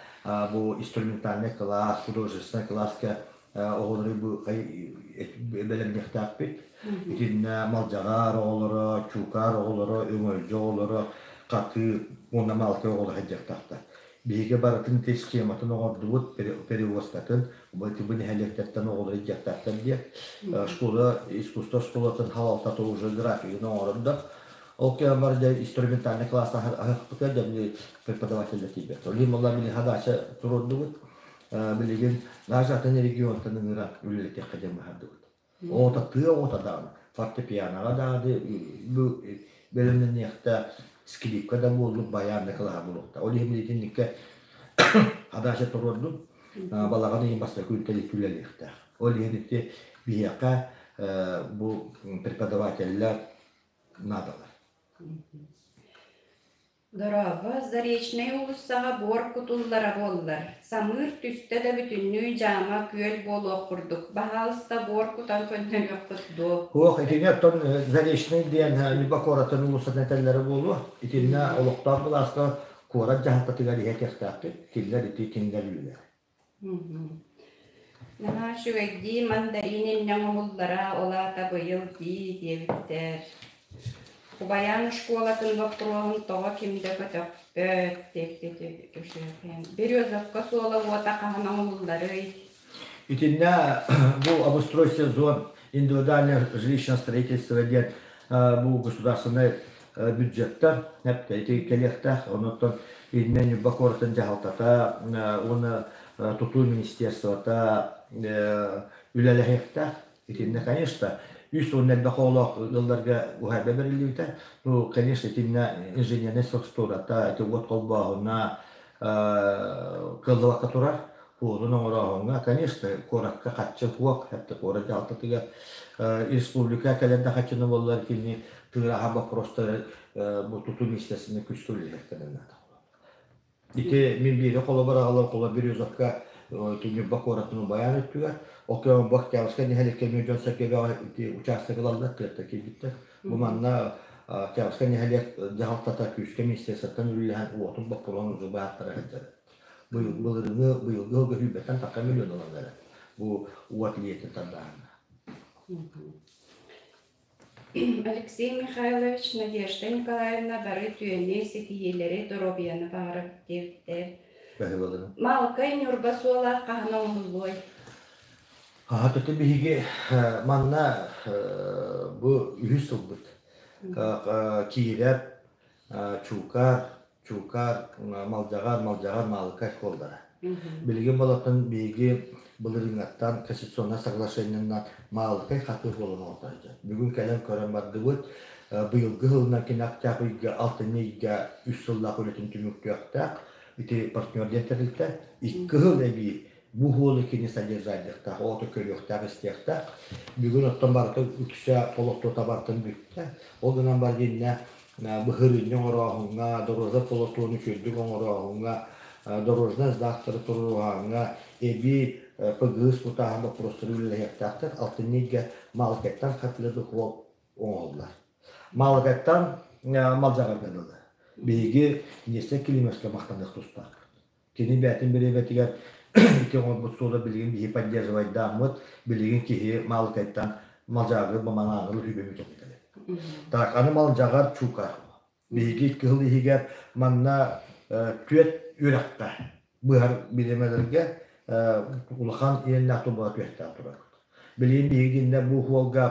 бу инструментальный кылаас, художественный кылааска оҕолору бу бэлэмниэхтээхпит. Итиннэ Малдьаҕар оҕолоро, Чуукаар оҕолоро, Өҥөлдьө оҕолоро, Хатыы уонна Маалыкай оҕолоро сылдьыахтаахтар. Биһиги барытын ити схематын оҥордубут, перевозкатын, бу нэһилиэктэртэн оҕолор илдьиэхтээхтэр диэн. Школа, искусство школатын халалтата уже графигын оҥорордо. Ол кэмҥэ бар дьэ инструментальный класс аһыахпытыгар дьэ преподавателлэр тиийбэт. Ол иһин буолла мин задача туруордубут. Билигин даже атын регионтан ыҥыра үлэлэтиэххэ диэн быһаардыбыт. Оҕото тыа оҕото даҕаны, фортепианоҕа даҕаны бу бэлэмнэниэхтээх, скрипка да буоллун, баян да кылааһа буолуохтаах. Ол иһин итинниккэ задача туруордум. Балаҕан ыйын бастакы күн үлэлиэхтээх. Ол иһин ити биһиэхэ бу преподавателлэр наадалар. Дорообо, Заречнай уулуссаҕа буор кутуллара буоллар, самыыр түстэ да бүтүннүү дьаама күөл буолуох курдук, баһаалыста буор кутан көннөрүөххүт дуо? Суох, итини оттон Заречнай диэн Ньурба куоратын уулуссатын этэллэрэ буолуо. Итиннэ олохтоох былааска куорат дьаһалтатыгар иһэ кэхтээхпит. Кинилэр ити кинилэр үлэлэрэ. Наһаа үчүгэйдии мандарин инньэ оҥоһуллара, ол аата быйыл дии диэбиттэр. Убайаан оскуолатын боппуруоһун тоҕо ким да көтөхпөт диэбит Березовка суола уота хаһан оҥоһулларый? Итиннэ бу обустройство зон индивидуальное жилищное строительство диэн бу государственнай бюджеттар ити кэлиэхтээх. Онон иннэ Ньурба куоратын дьаһалтата уонна тутуу министерствота үлэлэһиэхтээх. Итиннэ, конечно, үс уон элбэх оҕолоох ыалларга уһайба бэриллибитэ. Ну, конечно, итиннэ инженернэй структурата, ити уот холбооһуна кыаллыбакка турар. Хуолун оҥорооһуҥҥа, конечно, куоракка хаччы суох, хатта куорат дьаһалтатыгар республика кэлэр да хаччыны буоллар кини тыыраһа боппуруостары бу тутуу министерствотын күүскэ үлэлэһиэхтэрин наада. Ити мин биири холобур аҕалар холобур Березовка Ньурба куоратын убайаан өттүгэр, ол бу Октябрьскай нэһилиэккэ эмиэ дьон-сэргэ бөҕө ити учаастак ылаллар, тыаттан киирбиттэр. Бу манна Октябрьскай нэһилиэк дьаһалтата күүскэ министерствоттан үлэлэһэн уотун боппуруоһун уже бааттара сылдьар. Былырыҥҥы быйылгы сылга сүүрбэттэн тахса миллион ылан эрэр. Бу уот лиэтин тардааһына. Алексей Михайлович, Надежда Николаевна бары үтүөнү, ситиһиилэри, доруобуйаны баҕарабыт диэбиттэр. Малкай Ньурба суола хаһан оҥоһуллуой? Аһатыты биһиги манна бу үһүс сылбыт. Киирэр Чуукаар, Чуукаар, Малдьаҕар, Малдьаҕар, Маалыкай школалара. Билигин болотун биһиги былырыыҥҥаттан конституционнай соглашениенан Маалыкай хатыы буолан оҥорто сылдьар. Бүгүн кэлэн көрөн бардыбыт. Быйылгы сылынан кини октябрь ыйга, алтынньы ыйга үс сыллаах үлэтин түмүктүөхтээх. Ити партнер диэн тэрилтэ. Икки сыл эбии бу уолу кини содержаниехтаах, оҕото көрүөхтээх-истиэхтээх. Бүгүн оттон барыта үксэ олохтуота барытын бүттэ. Ол гынан баран иннэ быһырыынньа оҥорооһуҥҥа, дорожнай полотуону үчүгэйдик оҥорооһуҥҥа, дорожнай знактары туруоруһааҥҥа эбии ПГС тутааһын боппуруостары үлэлэһиэхтээхтэр. Алтынньы ыйга Маалыкайттан хатылы духуол оҥоһуллар. Маалыкайттан Малдьаҕарга дылы. Биһиги Нестер Климовска махтаныах тустаахпыт. Кини бэйэтин бириэмэтигэр ити оҥорбут суола билигин биһи поддерживайдааммыт, билигин киһи Маалыкайтан Малдьаҕарга баманаанылы үбү кэлэр. Так, аны Малдьаҕар Чука. Биһиги икки сыл иһигэр манна түөрт үөрэххэ быһар бириэмэлэргэ улахан иэннээх турбаҕа түһтээх турабыт. Билигин биһиги бу уолга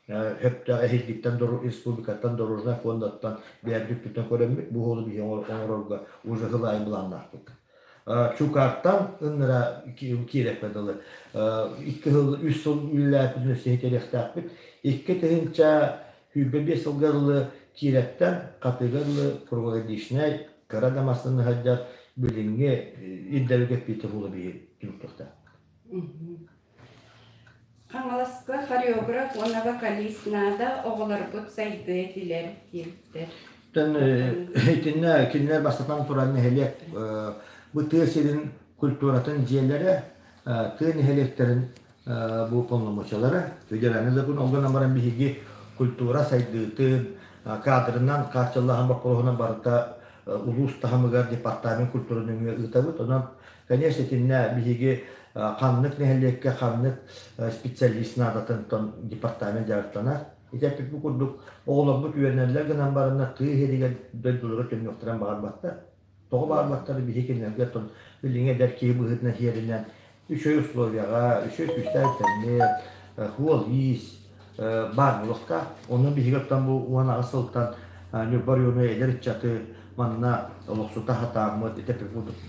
сөптөөх эһиилгиттэн республикаттан дорожнай фондаттан бэйэбит көрөммүт бу уолу биһиги оҥорорго уже сыл аайы былааннаахпыт. Чукартан ынныра киирэппэ дылы икки сыл үс сыл үлэлээппитин өссө иһитэриэхтээхпит. 2025 сылга дылы киирэттэн хатыыга дылы круглогодичнай кыра да массыына сылдьар билиҥҥи ирдэбилгэ эппиэттиир буола биһиги түмүктүөхтээх. Хаҥаласка хореограф уонна вокалист наада, оҕолорбут сайдыа этилэр диэбиттэр. Итиннэ кинилэр бастатан туран нэһилиэк бу тыа сирин культуратын дьиэлэрэ, тыа нэһилиэктэрин бу полномочиялара федеральный закон ол гынан баран биһиги культура сайдыытын кадрынан хааччыллаһан боппуруоһунан барыта улуус таһымыгар департамент культура нөҥүө ыытабыт. Онон Конечно, итиннэ биһиги ханнык нэһилиэккэ ханнык специалист наадатын департамент дьарыктанар. Ити эппит бу курдук оҕолорбут үөрэнэллэр гынан бараннар тыа иһигэр дойдулара төннүөхтэрин баҕарбаттар. Тоҕо баҕарбаттар биһиги кинилэргэ оттон билиҥҥи эдэр киһи быһыытынан сиэринэн үчүгэй условияҕа, үчүгэй күүстээх интернет, суол-иис баар буолуохтаах. Онон биһиги оттон бу 18 сылтан Ньурба оройуона эдэр ыччаты манна олохсута сатааммыт, ити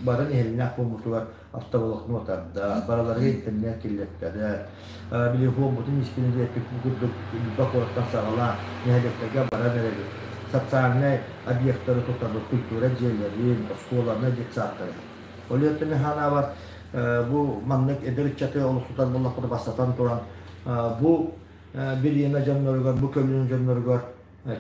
бары нэһилиэнньээх буолбутугар автоволокно тарда, барыларыгар интернет киллэртэрэ. Били хуоммутун испин эппит курдук Ньурба куораттан саҕалаан нэһилиэктэргэ баран эрэбит. Социальнай объектары тутабыт, культура дьиэлэрин, оскуоланы, детсадтары. Ол иһин ханаабар бу маннык эдэр ыччаты олохсутар буоллахпына бастатан туран бу бириэмэ дьонноругар, бу көлүөнэ дьонноругар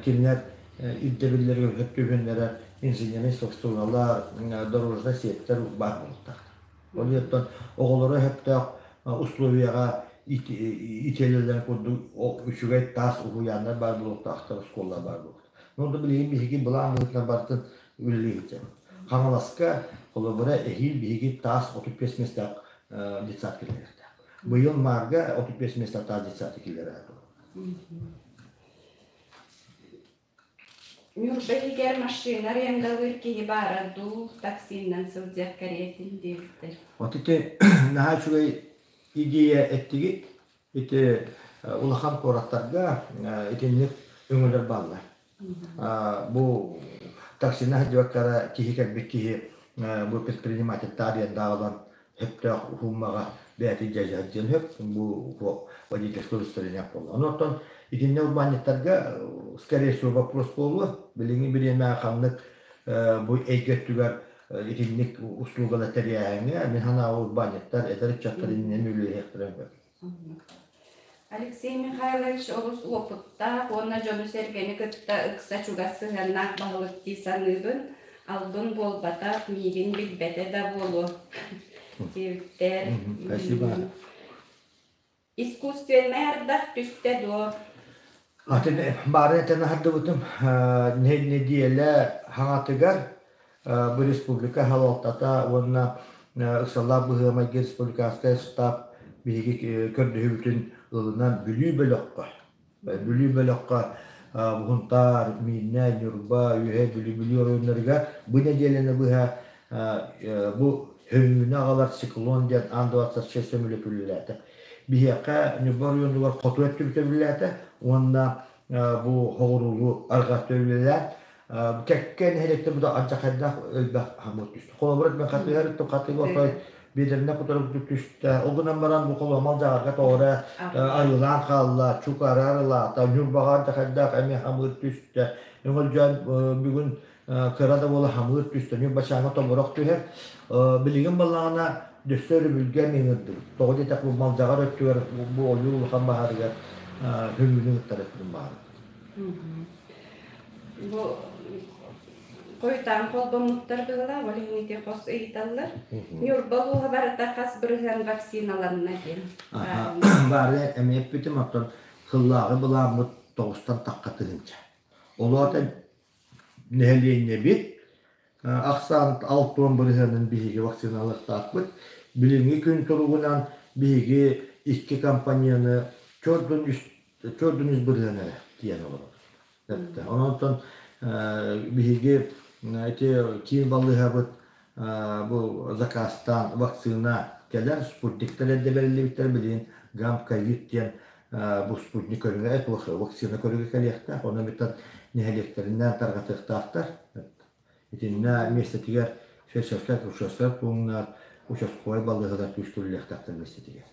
кинилэр ирдэбиллэригэр сөп түбэһиннэрэр инженернэй структуралар, дорожнай сеттэр баар буолуохтаахтар. Ол иһиттэн оҕолоро сөптөөх условияҕа итиэлэлэрин курдук үчүгэй таас уһуйааннар баар буолуохтаахтар, оскуолалар баар буолуохтаахтар. Ну, билигин биһиги былаан быһыытынан барытын үлэлии сылдьабыт. Хаҥаласка, холобура, эһиил биһиги таас 35 миэстээх детсад киллэриэхтээх. Быйыл Маарга 35 миэстээх таас детсад киллэрэ Ньурба иһигэр машина арендалыыр киһи баара дуу, таксиннан сылдьар кэриэтин диэбиттэр. Вот ити наһаа үчүгэй идея эттигит. Ити улахан куораттарга итинник өҥөлөр бааллар. Бу таксина сылдьыбакка киһи кэлбит киһи бу предпринимательтар арендаҕа ылан сөптөөх уһуммаҕа бэйэтин дьайдьан сөп бу водительское удостоверение буолла. Онон итиннэ урбаанньыттарга скорее всего вопрос буолуо. Билиҥҥи бириэмэҕэ ханнык бу эйгэ өттүгэр. итинник услугалар тэрийээһиҥҥэ мин санаабар урбаанньыттар, эдэр ыччаттар иннинэн үлэлэһиэхтэрин сөп. Алексей Михайлович олус уопуттаах уонна дьону-сэргэни кытта ыкса чугас сыһыаннаах баһылык дии саныыбын. Албын буолбатах, миигин билбэтэ да буолуо диэбиттэр. Спасибо. Искусственнай ардах түстэ дуо? Атын баарын этэн аһардыбытым нэдиэлэ хаҥатыгар бу республика салалтата уонна ыксаллаах быһыы-майгы республиканскай штаб биһиги көрдөһүүбүтүн ылынан Бүлүү бөлөххө Бүлүү бөлөххө Сунтаар, Миирнэ, Ньурба, Үөһээ Бүлүү, Бүлүү оройуоннарыгар бу нэдиэлэни быһа бу Хөҥүүнү аҕалар циклон диэн Ан-26 сөмөлүөт үлэлээтэ. Биһиэхэ Ньурба оройуонугар хоту өттүбүтэ үлэлээтэ уонна бу хоҕуруулуу арҕаа өттө үлэлээн кэккэ нэһилиэктэр бу алдьархайдаах элбэх хамыыр түстэ. Холобура, мен хатыһар өттүм хатыга отой биэдэринэ кутары түстэ. Ол гынан баран бу холомал дьаҕарга тоҕо арыылаан хаалла, чукары арылаата, Ньурбаҕа алдьархайдаах эмиэ хамыыр түстэ. Өҥөлдьөөн бүгүн кыра да буола хамыыр түстэ, Ньурбачааҥҥа тобурах түһэр. Билигин балаҕана дөссө өрөбүлгэ эмиэ ыҥырдыбыт. Тоҕо диэтэх бу Малдьаҕар өттүгэр бу ойуур улахан баһаарыгар хөҥүүнү ыттар өттүн баҕарабыт. Бу хойутаан холбоммуттар быһыылаах, ол иһин ити хос ыйыталлар. Ньурба улууһа барыта хас бырыһыан вакциналанна диэн. Баары эмиэ эппитим, оттон сыллааҕы былааммыт тоҕустан тахха тыһыынча. Олоото нэһилиэнньэбит ахсаан 60 бырыһыанын биһиги вакциналыахтаахпыт. Билиҥҥи күн туругунан биһиги икки компанияны 4,3% эрэ тиийэн олоробут. Онон биһиги ити киин балыыһабыт бу заказтаан вакцина кэлэр, спутниктар эрдэ бэриллибиттэр, билигин гамковид диэн бу спутник көрүҥэ вакцина көрүҥэ кэлиэхтээх, онон бүтэн нэһилиэктэринэн тарҕатыахтаахтар. Итиннэ миэстэтигэр фельдшерскай акушерскай пууннар, участковай балыыһалар күүстүрүллүөхтээхтэр миэстэтигэр.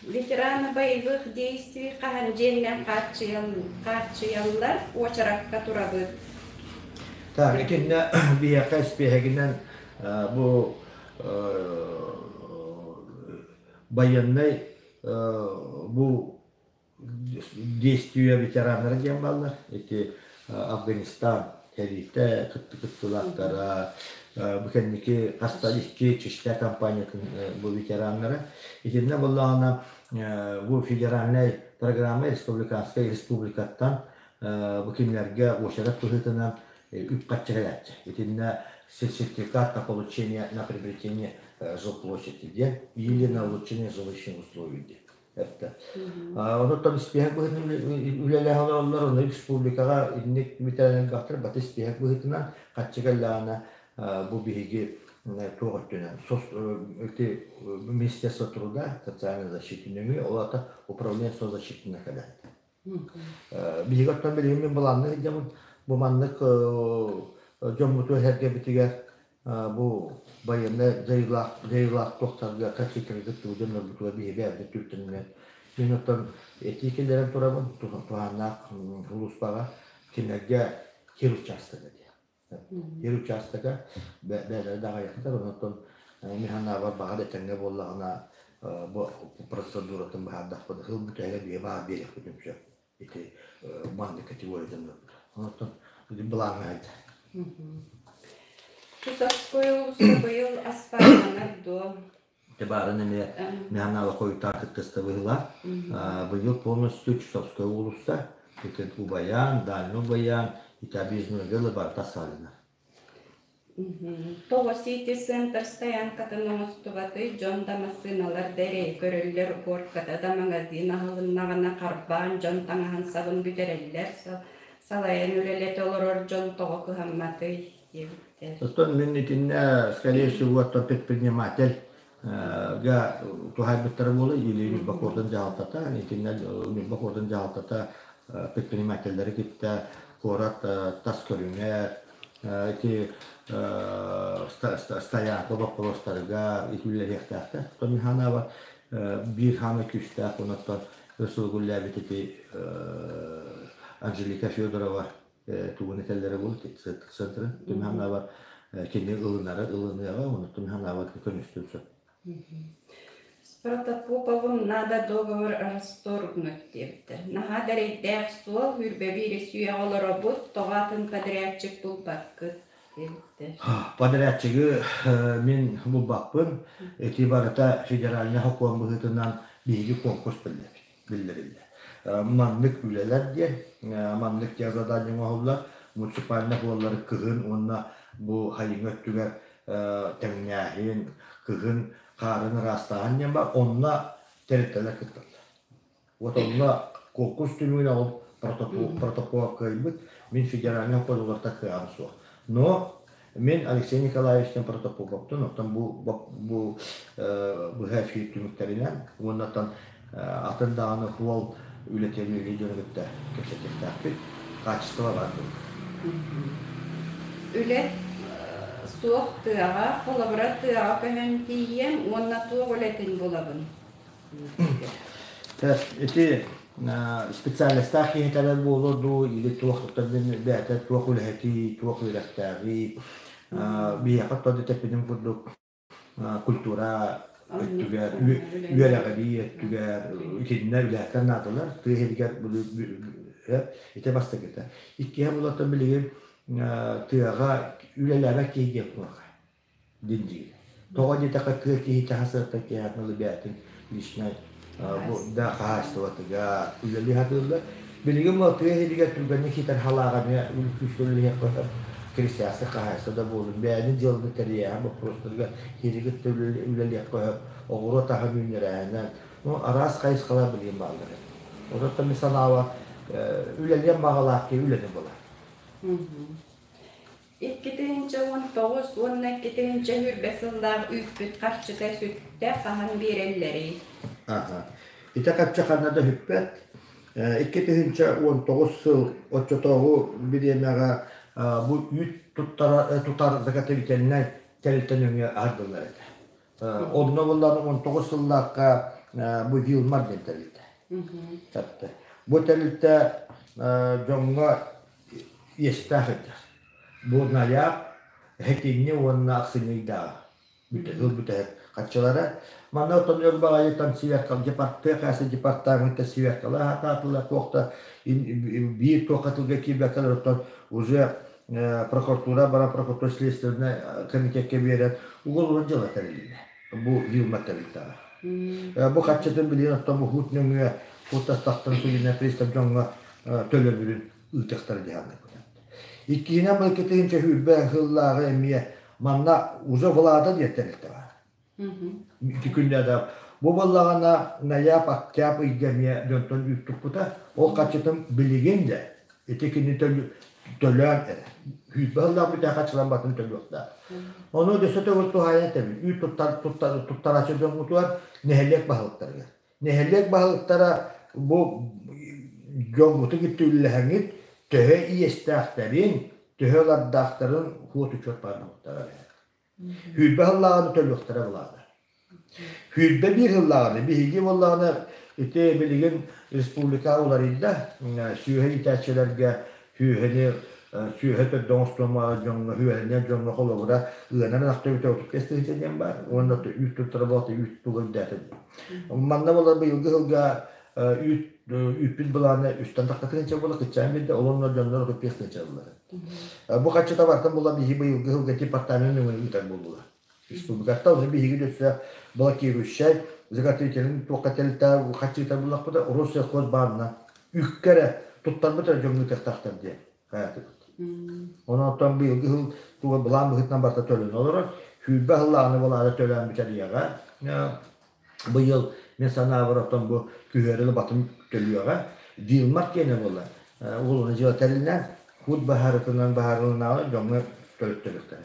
Ветераны боевых действий хаһан дьиэннэн хааччыйаллар, уочаракка турабыт. Так, итиннэ биһиэхэ испиэһэгинэн бу байыаннай бу действия ветераннара диэн бааллар. Ити Афганистан сэриитэ кыттыылаахтара, бу кэнники хаста икки Чечня компаниятын бу ветераннара. Итиннэ буоллаҕына бу федеральнай программа республиканскай республикаттан бу кинилэргэ уочарат быһыытынан үп-харчы кэлээччи. Итиннэ сертификат на получение на приобретение жилплощади диэн или на улучшение жилищных условий диэн. Эттэ. Онуттан испиэһэк быһыытынан үлэлээх олороллор, ону республикаҕа инник бүтэрэн элбэхтэр, баты испиэһэк быһыытынан хаччы кэллэҕинэ бу биһиги туох өттүнэн ити Министерство труда, социальной защиты нөҥүө, ол аата управление соцзащитына кэлэр. Биһиги оттон билигин мин былаанныы сылдьабын. Бу маннык дьоммуту эһэргэбитигэр бу байыаннай дьайыылаах дьайыылаах туохтарга конфликтарга кыттыбыт дьоннорбутугар биһиги бэйэбит түртэнинэн мин оттон этии киллэрэн турабын туһааннаах улууспаҕа кинилэргэ сир учаастага диэн. Сир учаастага бэйэлэрэ да аҕыйахтар, онтон мин санаабар баҕар этэҥҥэ буоллаҕына бу процедуратын быһаардахпына сыл бүтэһигэр биһиги баҕар биэриэхпитин сөп ити маннык категория дьоннорбут. Онтон былааҥҥа сылдьар. Чусовской улууска быйыл асфальтанар дуо? Ити баарын эмиэ Михаил хойутаан кыттыста быһыылаах. Быйыл полностью Чусовская уулусса, ити Убаян, Дальний Убаян, ити объездной дело барыта салына. Тоҕо Сити Центр стоянкатын оҥостубатый, дьон да массыыналар да эрэйи көрөллөр, горката да магазин аһылыннаҕына харбаан дьон таҥаһын сабын бүтэрэллэр, салайан үлэлэтэ олорор дьон тоҕо кыһамматый диэбиттэр. Оттон мин итиннэ, скорее всего, оттон предприниматель га туһайбыттара буолуо или Ньурба куоратын дьаһалтата, итиннэ Ньурба куоратын дьаһалтата предпринимателлэри кытта куорат тас көрүҥэр ити стоянка боппуруостарыгар ити үлэлэһиэхтээхтэр. Оттон мин санаабар биир хаамай күүстээх онон өр ити Анжелика Федорова тугун этэллэрэ буолуо центрын түмэхнабар. Кини ылынара ылыныаҕа, онуттан санаабат көмүстүн сөп. С Протопоповым надо договор расторгнуть диэбиттэр. Наһаа да эрэйдээх суол, үрбэбиир сүүйэҕэ олоробут, тоҕо атын подрядчик булбаккыт диэбиттэр. Подрядчигы мин булбаппын. Ити барыта федеральнай сокуон быһыытынан биһиги конкурс биллэриллэр. Маннык үлэлэр диэн, маннык те задание оҥоһуллар. Муниципальнай буоллары кыһын уонна бу хайыҥа өттүгэр тэҥнээһин, кыһын хаарын ыраастааһын диэн бар, онно тэрилтэлэр кытталлар. Вот онно конкурс түмүгүнэн ол протокол кыайбыт, мин федеральнай кодуларта кыаҕым суох. Но мин Алексей Николаевичтан Протопоповтан, оттон бу бу быһа эфир түмүктэринэн уонна атын даҕаны суол үлэтин үлэлии дьону кытта кэпсэтиэхтээхпит. Качество баар буолла. Үлэ суох тыаҕа, холобура тыаҕа көһөн тиийиэм уонна туох үлэтин булабын? Ити специалистаах киһи кэлэр буолуо дуу или туох бэйэтэ туох үлэһитий, туох үөрэхтээҕий биһиэхэ оттон этэппитим курдук культура өттүгэр, үөрэҕирии өттүгэр итиннэ үлэһиттэр наадалар. Тыа иһигэр ити бастакыта. Иккиһэ булаттан билигин тыаҕа үлэлээбэт киһи диэн суох диэн. Тоҕо диэтэххэ тыа киһи чаһа сыаттан киэһэтин ылы бэйэтин личнай да хаһаайыстыбатыгар үлэлии сатыыллар. Билигин бу тыа иһигэр түргэнник ситэр халааҕа эмиэ күүскэ үлэлиэххэ сөп. Крестьянскай хаһаайыстыба да буолун, бэйэни дьыаланы тэрийээһин боппуруостарыгар киһи кытта үлэлиэххэ сөп, оҕуруот аһын үүннэрээһинэн, ну, араас хайысхалар билигин бааллар. Онон мин санаабар, үлэлиэн баҕалаах киһи үлэни булар. 2019 уонна 2020 сыллаах үүппүт харчыта сүттэ хаһан биэрэллэрий? Аха. Ити харчы ханна да сүппэт. 2019 сыл оччотооҕу бириэмэҕэ бу үүт туттара, тутар заготовительнай тэрилтэ нөҥүө аһардыллар этэ. Онно буллан 19 сыллаахха бу Вилмар диэн тэрилтэ. Бу тэрилтэ дьоҥҥо иэстээх этэ. Бу Найаап, Хэтинни уонна Ахсынньы ыйдааҕы ыл бүтэһик хаччылара. Манна оттон өр баҕайытан сверка тыа департамента сверкалаах атаатылар туох да биир туохха тылга киирбэккэлэр оттон уже прокуратура баран прокуратура следственнай комитекка биэрэн уголовнай дьыала тэрилиннэ. Бу Вилма тэрилтэҕэ. Бу хаччытын билигин оттон бу хуут нөҥүө хуут тастахтан судебнай пристав дьоҥҥо төлөбүрүн ыытыахтара дии саныыбын. Иккиһинэн былыргытын чөһүүрбэ сыллааҕы эмиэ манна уже Влада диэн тэрилтэ баар. Ити күннээдэ бу буоллаҕына Найаап Октяб ыйга эмиэ дьонтон үүт туппута. Ол хаччытын билигин да ити кини төлөөн эрэ. Үүт баһыллаах бүтэ хаччылан батын төлүөхтээх. Ону өссө төгүл туһаайан этэбин. Үүт туттарааччы дьоммутугар нэһилиэк баһылыктарыгар. Нэһилиэк баһылыктара бу дьоммутун кытта үллэһэҥҥит төһө иэстээхтэрин, төһө ылардаахтарын хуот-учуот баар буолуохтара эбээт. 20 сыллааҕыны төлүөхтэрэ былаана. 21 сыллааҕыны биһиги буоллаҕына ити билигин республика уларыйда сүөһү иитээччилэргэ сүөһүнү сүөһү төрдө оҥостуон дьоҥҥо үөрэнэр дьоҥҥо холобура ыанар ынахта бүтэ 35 тыһыынча диэн баар уонна үүт туттара буолта үүт туга үрдээтэ манна буолар быйылгы сылга үүт үүппүт былаана үстэн тахса тыһыынча буола кыччаан биэрдэ ол онно дьоннор 35 тыһыынча ыллылар бу хаччыта бартан була биһи быйылгы сылга департамент нөҥүө ыытар буоллулар республикаттан уже биһиги өссө блокирующай заготовителин туохха тэрилтэ хаччыта буллахпыта Россельхоз баанна үккэ эрэ туттарбыт эрэ дьоҥҥо ыытыахтаахтар диэн хаятыбыт. Онон быйылгы сыл туга былаан быһыытынан барыта төлөнө олорор. 20 сыллааҕыны былаана төлөөн бүтэриэҕэ. Быйыл мин санаабар оттон бу күһүөрү батым төлүөҕэ. Вилмар киэнэ буолла. Уолуна дьыала тэрилинэн, худ баһаарытынан баһаарылынааҕы дьоҥҥо төлөттөрүөхтэрэ.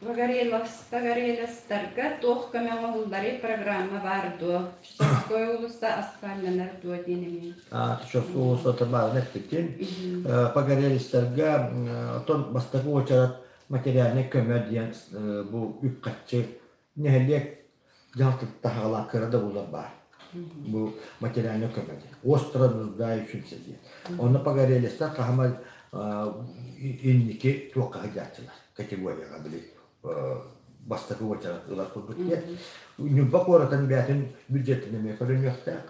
Погореловтарга туох көмө оҥоһулларый программа баар дуо? Чусовская уулусса асфальтанар дуо диэн эмиэ. Чусовская уулуссата баарын эппитин. Погорелецтарга оттон бастакы уочарат материальнай көмө диэн бу үп-харчы нэһилиэк дьаһалтата хаҕалаах кыра да буолар баар. Бу материальнай көмө диэн. Остро нуждающимся диэн. Онно погорелецтар хаһама инники туохха сылдьааччылар категорияҕа били бастакы уочарат ылар курдук диэн. Ньурба куоратын бэйэтин бюджетин эмиэ көрүнүөхтээх.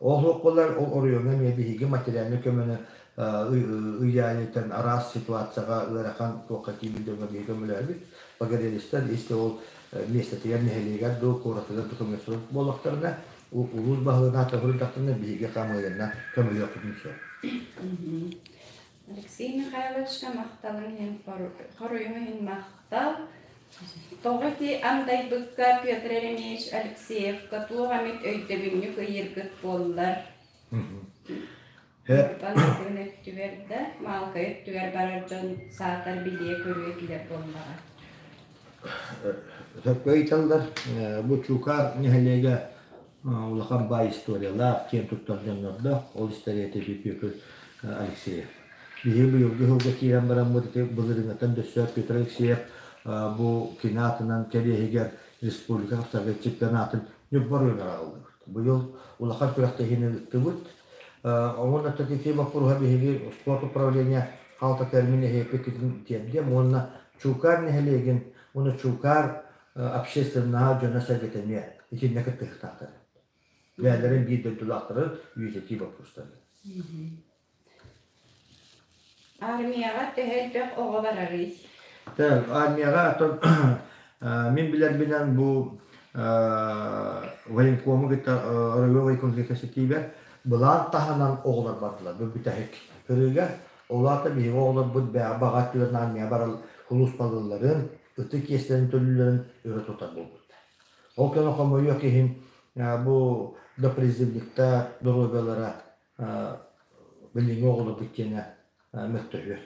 Ол суох буоллар, ол оройуоҥҥа эмиэ биһиги материальнай көмөнү ый аайытан араас ситуацияҕа ыарахан туохха тиийбит дьоҥҥо биһиги көмөлөһөбүт. Погорелецтэр если ол миэстэтигэр нэһилиэгэр дуу, куоратыгар дуу көмө суох буоллахтарына, улуус баһылыгын аата суруйдахтарына биһиги хамыыйанан көмөлүөхпүтүн сөп. Алексей Михайловичка махталын иһин хоруйуҥ иһин махтал. Тоҕо ити андайбыкка Петр Еремеевич Алексеевка туох эмит өйдөбүнньүк ыйыыргыт буоллар? Атын өттүгэр да, Маалкай өттүгэр барар дьон саатар билиэ-көрүө этилэр буоллаҕа. Сөпкө ыйыталлар. Бу Чуукаар нэһилиэгэ улахан баай историялаах, киэн туттар дьоннордоох, ол историята Петр Алексеев. Биһиги быйылгы сылга киирэн бараммыт ити былырыыҥҥыттан дөссө Петр Алексеев бу кини аатынан кэриэһигэр республика хапсарга чемпионатын Ньурба оройуонугар аҕаллыбыт. Быйыл улахан күрэхтэһиини ыыттыбыт. Уонна ити боппуруоһа биһиги спорт управление халта термин эһиэппиккитин тиэрдиэм уонна Чуукаар нэһилиэгин уонна Чуукаар общественноһа дьоно-сэргэтэ эмиэ итиннэ кыттыһыктаахтар. Бэйэлэрин биир дойдулаахтарын үйэтитии боппуруостара. Армияҕа төһө элбэх оҕо барарый? Так, армияҕа оттон мин билэрбинэн бу военкому кытта оройуон военкомун кэпсэтиибэр былаан таһынан оҕолор бардылар. Бу бүтэһик кырыыга. Ол аата биһиги оҕолорбут баҕа өттүгэр армияҕа барар сулууспалыылларын, ытык иэстэрин төлүүллэрин өрө тутар буолбуттар. Ол кэннэ хомойуох иһин бу допризывниктар доруобуйалара билиҥҥи оҕолорбут киэнэ мөлтөһүөр.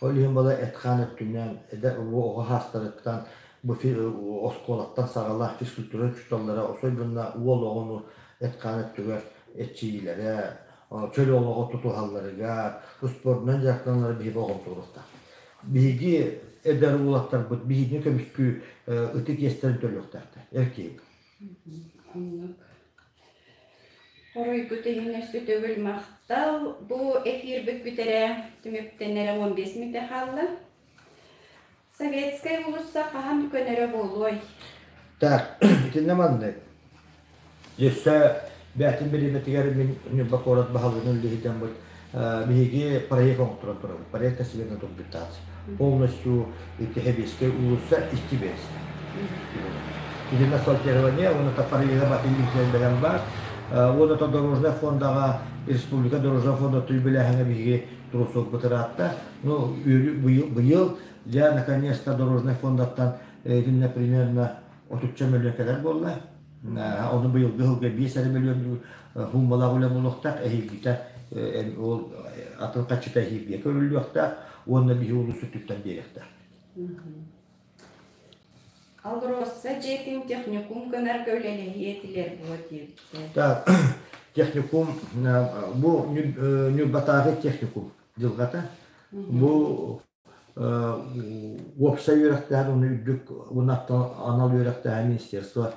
Ол иһин бала эт-хаан өттүнэн эдэр бу оҕо саастарыттан бу оскуолаттан саҕалаах физкультура учууталлара особенно уол оҕону эт-хаан өттүгэр эрчийиилэрэ, чөл олоҕу тутуһалларыгар, успуордунан дьарыктаналлара биһиги болҕомтолуохтаах. Биһиги эдэр уолаттарбыт биһигини көмүскүү ытык иэстэрин төлүөхтээхтэр, эр киһи. Оннук. Хоруйгут иһин өссө төгүл махтал. Бу эфирбит бүтэрэ түмүктэнэрэ 15 мүнүүтэ хаалла. Советскай уулусса хаһан көнөрө буолуой? Так, итиннэ маннык. Өссө бээтин бириэмэтигэр мин Ньурба куорат баһылыгын үлэһитэммит биһиги проект оҥотторон турабыт. Проект себе документация. Полностью ити Хэбиэскэй уулусса икки версия. Итиннэ асфальтирование, уонна проега батын бэлэм баар. Уонна дорожнай фондаҕа республика дорожнай фонда түбүлээһиҥэ биһиги туруорсуохпут ыраатта. Ну, быйыл я наконец-то дорожнай фондаттан итиннэ примерно отучча мөлүйүөн кэлэр буолла. Ону быйылгы сылга биэс эрэ мөлүйүөн хууммалаах үлэ буолуохтаах, эһиилгитэ ол атын хаччыта эһиилгэ көрүллүөхтээх уонна биһи улуус өттүттэн биэриэхтээх. Алроса дьиэтин техникум гынарга үлэлэһиэ этилэр буо диэбиттэр. Так, техникум бу Ньурбатааҕы техникум дьылҕата. Бу уопсай үөрэхтээһин уонна үрдүк уонна анал үөрэхтээһин министерство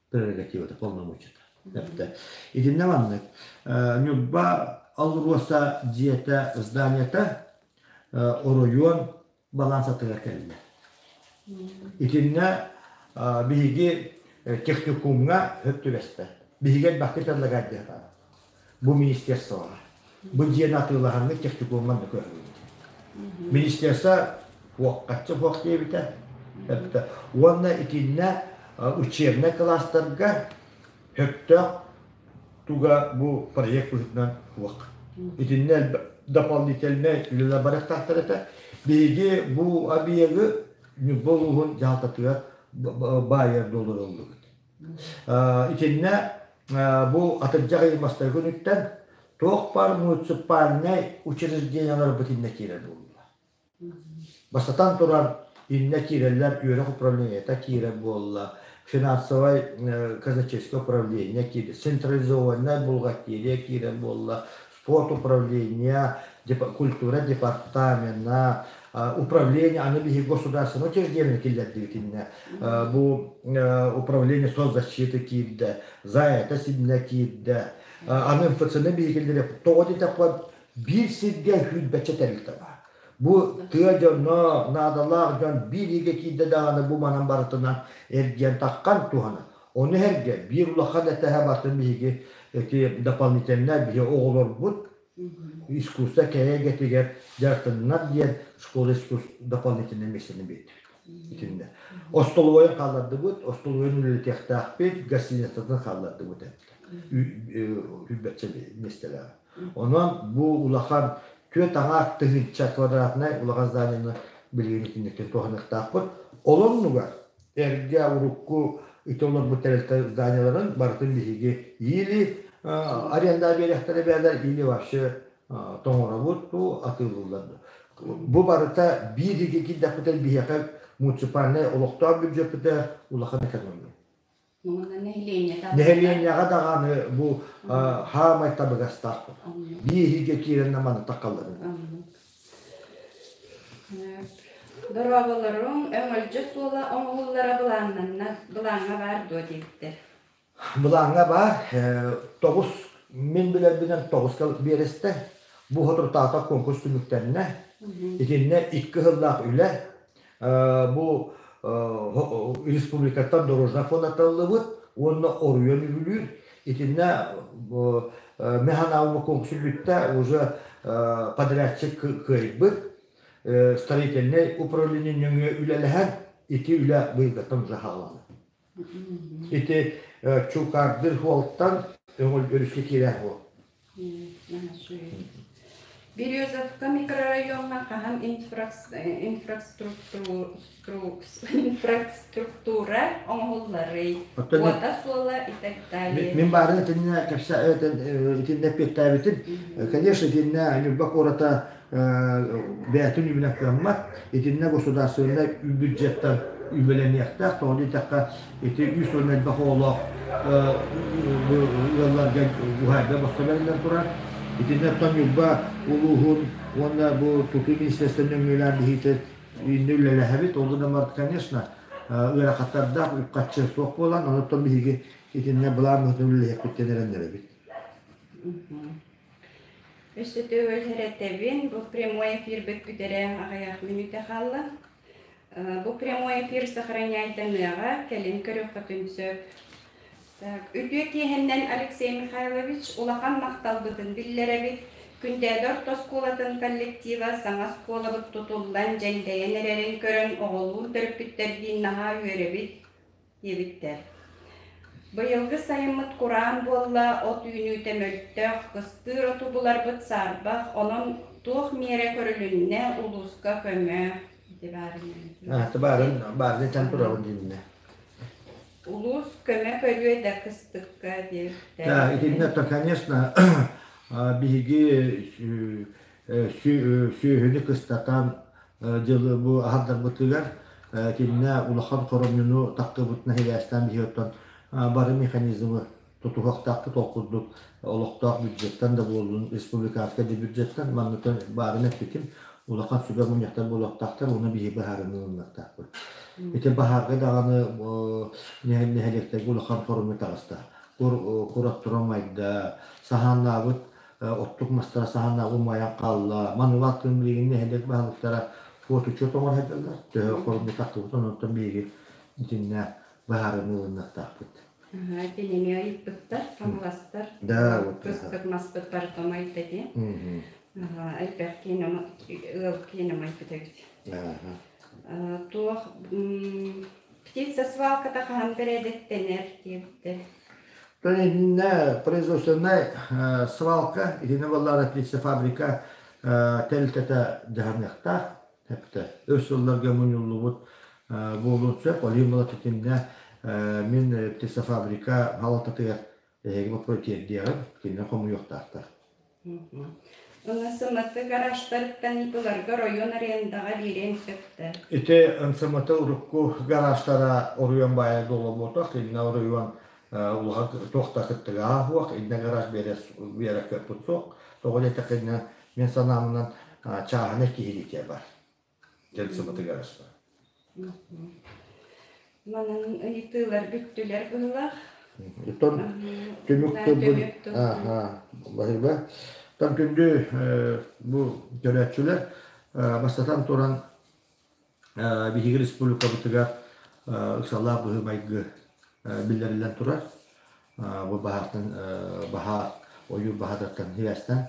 прерогативата полномочията. Итиннэ маннык Ньурба Алроса дьиэтэ зданиета оройуон балансатыгар кэллэ. Итиннэ биһиги техникумҥа сөп түбэстэ. Биһиги элбэхтик предлагать Бу министерствоҕа. Бу дьиэни атыылаһаҥҥыт техникумман да көрүҥ. Министерство хуоххаччы хуох диэбитэ. Уонна итиннэ учебнай кылаастарга сөптөөх туга бу проект быһыытынан хуох. Итиннэ дополнительнай үлэлэр барыахтаахтар этэ. Биһиги бу объегы Ньурба улууһун дьаһалтатыгар баайар буолуруллубут. Итиннэ бу атырдьах ыйын бастакы күнүттэн туох баар муниципальнай учреждениеларбыт иннэ киирэр буолла. Бастатан туран, иннэ киирэллэр үөрэх управлениета киирэр буолла, финансовай казначейское управление киирдэ, централизованнай бухгалтерия киирэр буолла, спорт управления, культура департамена, управление, аны биһиги государственное учреждение киллэрдибит иннэ. Бу управление соцзащиты киирдэ, за это синнэ киирдэ. Аны МФЦны биһиги киллэриэхпит. Тоҕо диэтэххэ, Биир сиргэ сүүрбэччэ тэрилтэ баар. Бу тыа дьоно, наадалаах дьон биир ыйга киирдэ даҕаны бу манан барытынан эргийэн таххан туһана. Ону сэргэ биир улахан этэһэ барытын биһиги эти дополнительно биһи оҕолорбут искусство кэрэ эйгэтигэр дьарыктаннар диэн школа искусств дополнительнай миэстэни биэрдибит. Итиннэ. Остолобуойун хааллардыбыт, остолобуойун үлэлэтиэхтээхпит, гостиницатын хааллардыбыт сүүрбэччэ миэстэлээх. Онон бу улахан 4,5 тыһыынча квадратнай улахан зданиены билигин итинниктэн туһаныахтаахпыт. Ол оннугар эргэ урукку ити олорбут тэрилтэ зданиеларын барытын биһиги или аренда биэриэхтэрэ бээлэр, или вообще тоҥоробут дуу, атыылыыллар дуу. Бу барыта биир иһиги киирдэхпитин биһиэхэ муниципальнай олохтоох бюджеппытыгар улахан экономия. Нэһилиэнньэҕэ даҕаны бу хаамай табыгастаах биир иһигэ киирэн маны такалларын. Дорооболоруҥ, өҥөлдьө суола оҥоһуллара былааннанна, былааҥҥа баар дуо диэбиттэр. Былааҥҥа баар, тоҕус, мин билэрбинэн тоҕуска биэрэстэ. Бу соторутааҕыта конкурс түмүктэннэ. Итиннэ икки сыллаах үлэ Бу республикаттан дорожнай фонд аттарыллыбыт уонна оруйан үбүлүүр. Итиннэ механалба конкурсу бүттэ, уже подрядчик кыайбыт. Строительнай управление нөҥүө үлэлэһэн ити үлэ быйылгаттан уже хаалланна. Ити Чукардыр суолтан Өҥөл өрүскэ киирэр суол. Березовка микрорайоҥҥа хаһан инфраструктура оҥоһулларый? Уота суола и так далее. Мин баарын итиннэ кэпсэ итиннэ эппиэттээбитим. Конечно, итиннэ Ньурба куората бэйэтин үбүнэн кыаммат. Итиннэ государственнай бюджеттан үбүлэниэхтээх. Тоҕо диэтэххэ, ити үс уон элбэх оҕолоох ыалларга уһаайба босхо бэриллэн турар. Итиннэ оттон Ньурба улууһун уонна бу тутуу министерствотын нөҥүөлээн биһиги иннэ үлэлэһэбит. Ол гынан баран, конечно, ыарахаттардаах үп-харчы суох буолан, онон биһиги итиннэ былаан быһыытынан үлэлэһиэхпит диэн эрэннэрэбит. Өссө төгүл этэбин, бу прямой эфирбит бүтэрэ аҕыйах мүнүүтэ хаалла. Бу прямой эфир сохраняйданыаҕа, кэлин көрүөххүтүн сөп. Так, үтүө киэһэннэн Алексей Михайлович улахан махталбытын биллэрэбит. Күндээдэ орто оскуолатын коллектива саҥа оскуолабыт тутуллан дьэндэйэн эрэрин көрөн оҕолуун төрөппүттэрдиин наһаа үөрэбит. диэбиттэр. Быйылгы сайыммыт кураан буолла, от үүнүүтэ мөлтөх, кыстыыр оту буларбыт саарбах, онон туох миэрэ көрүлүннэ, улууска көмө ити баарынан. Ити баарын баарын этэн турабын диннэ. Улуус көмө көрүө да кыстыкка диэбиттэр. Да, итиннэ то, конечно, биһиги сүөһүнү кыстатан дьылы бу аһардарбытыгар итиннэ улахан хоромньуну тахтыбыт нэһилиэстэн биһи оттон бары механизмы тутуһуохтаахпыт ол курдук олохтоох бюджеттан да буоллун республиканскай да бюджеттан маннытын баарын эппитим улахан сүбэ мунньахтар буолуохтаахтар уонна биһи быһаарыныы ылыныахтаахпыт ити баһаарга даҕаны нэһилиэктэргэ улахан хоромньу таҕыста кураттара умайда саһааннаабыт оттук мастара саһана умайан хаалла. Манылаах күн билигин нэһилиэк баһылыктара фоточет оҥоро сылдьаллар. Төһө хоромньу тахсыбытын онтон биһиги итиннэ быһаарыныы ылыныахтаахпыт. Итини ыйыппыттар, хаҥаластар. Да, вот. Кыстык маспыт барыта умайда дии. Элбэх киинэ ыал киинэ умайбыт эбит. Туох птица свалката хаһан бэрээдэктэнэр диэбиттэр. Итиннэ производственнай свалка, итиннэ буоллаҕына птицефабрика тэрилтэтэ дьаһаныахтаах. Эптэ өр сылларга мунньуллубут буолуон сөп. Ол иһин буолар итиннэ мин птицефабрика салалтатыгар эһиги боппуруо тиэрдиэҕим, кинилэр хомуйуохтаахтар. НСМТ гаражтарыттан ыытыларга оройуон арендаҕа биэриэн сөп да? Ити НСМТ урукку гаражтара оройуон баайа дуола буолбатах, иннэ оройуон улахан туох да кыттыгаһа суох, иннэ гараж биэрэ кыахпыт суох. Тоҕо диэтэххэ, иннэ мин санаамынан чааһынай киһилиитэ бар. НСМТ гаражтара. Манан ыйытыылар бүттүлэр быһылаах. Оттон түмүк тылбын баһыыба. Тон күндү бу көрөөччүлэр бастатан туран биһиги республикабытыгар ыксалаах быһыы-майгы биллэриллэн турар. Бу баһаартан баһаар ойуур баһаатыттан сибээстээн.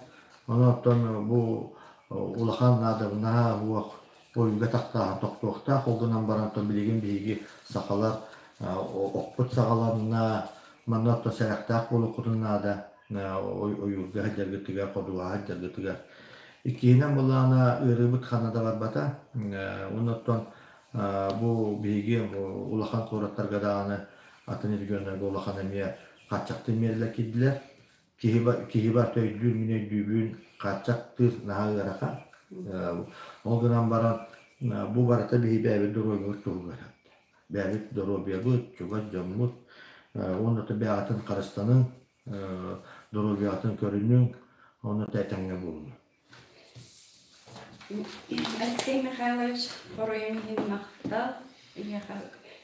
Онон бу улахан наадабынаһа уох ойууга тахтааһын тохтуохтаах. Ол гынан баран билигин биһиги сахалар оппут саҕаланна, манна оттон сэрэхтээх буолуоххутун наада ойуурга сылдьаргытыгар, ходуһаҕа сылдьаргытыгар. Иккиһинэн былаана ыарыыбыт ханна да барбата. Уонна оттон бу биһиги улахан куораттарга даҕаны атын регионнарга улахан эмиэ хааччахтыыр миэрэлэр киирдилэр. Киһи, киһи барыта өйдүүр, мин өйдүүбүн, хааччахтыыр наһаа ыарахан. Ол гынан баран бу барыта биһи бэйэбит доруобуйабыт туһугар. Бэйэбит доруобуйабыт, чугас дьоммут уонна бэйэҕитин харыстаныҥ, доруобуйаҕытын көрүнүҥ, уонна этэҥҥэ буолуҥ. Алексей Михайлович, хоруйуҥ иһин махтал. Эйиэхэ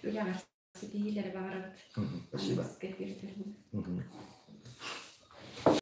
үлэҕэр ситиһиилэри баҕарабыт. Спасибо.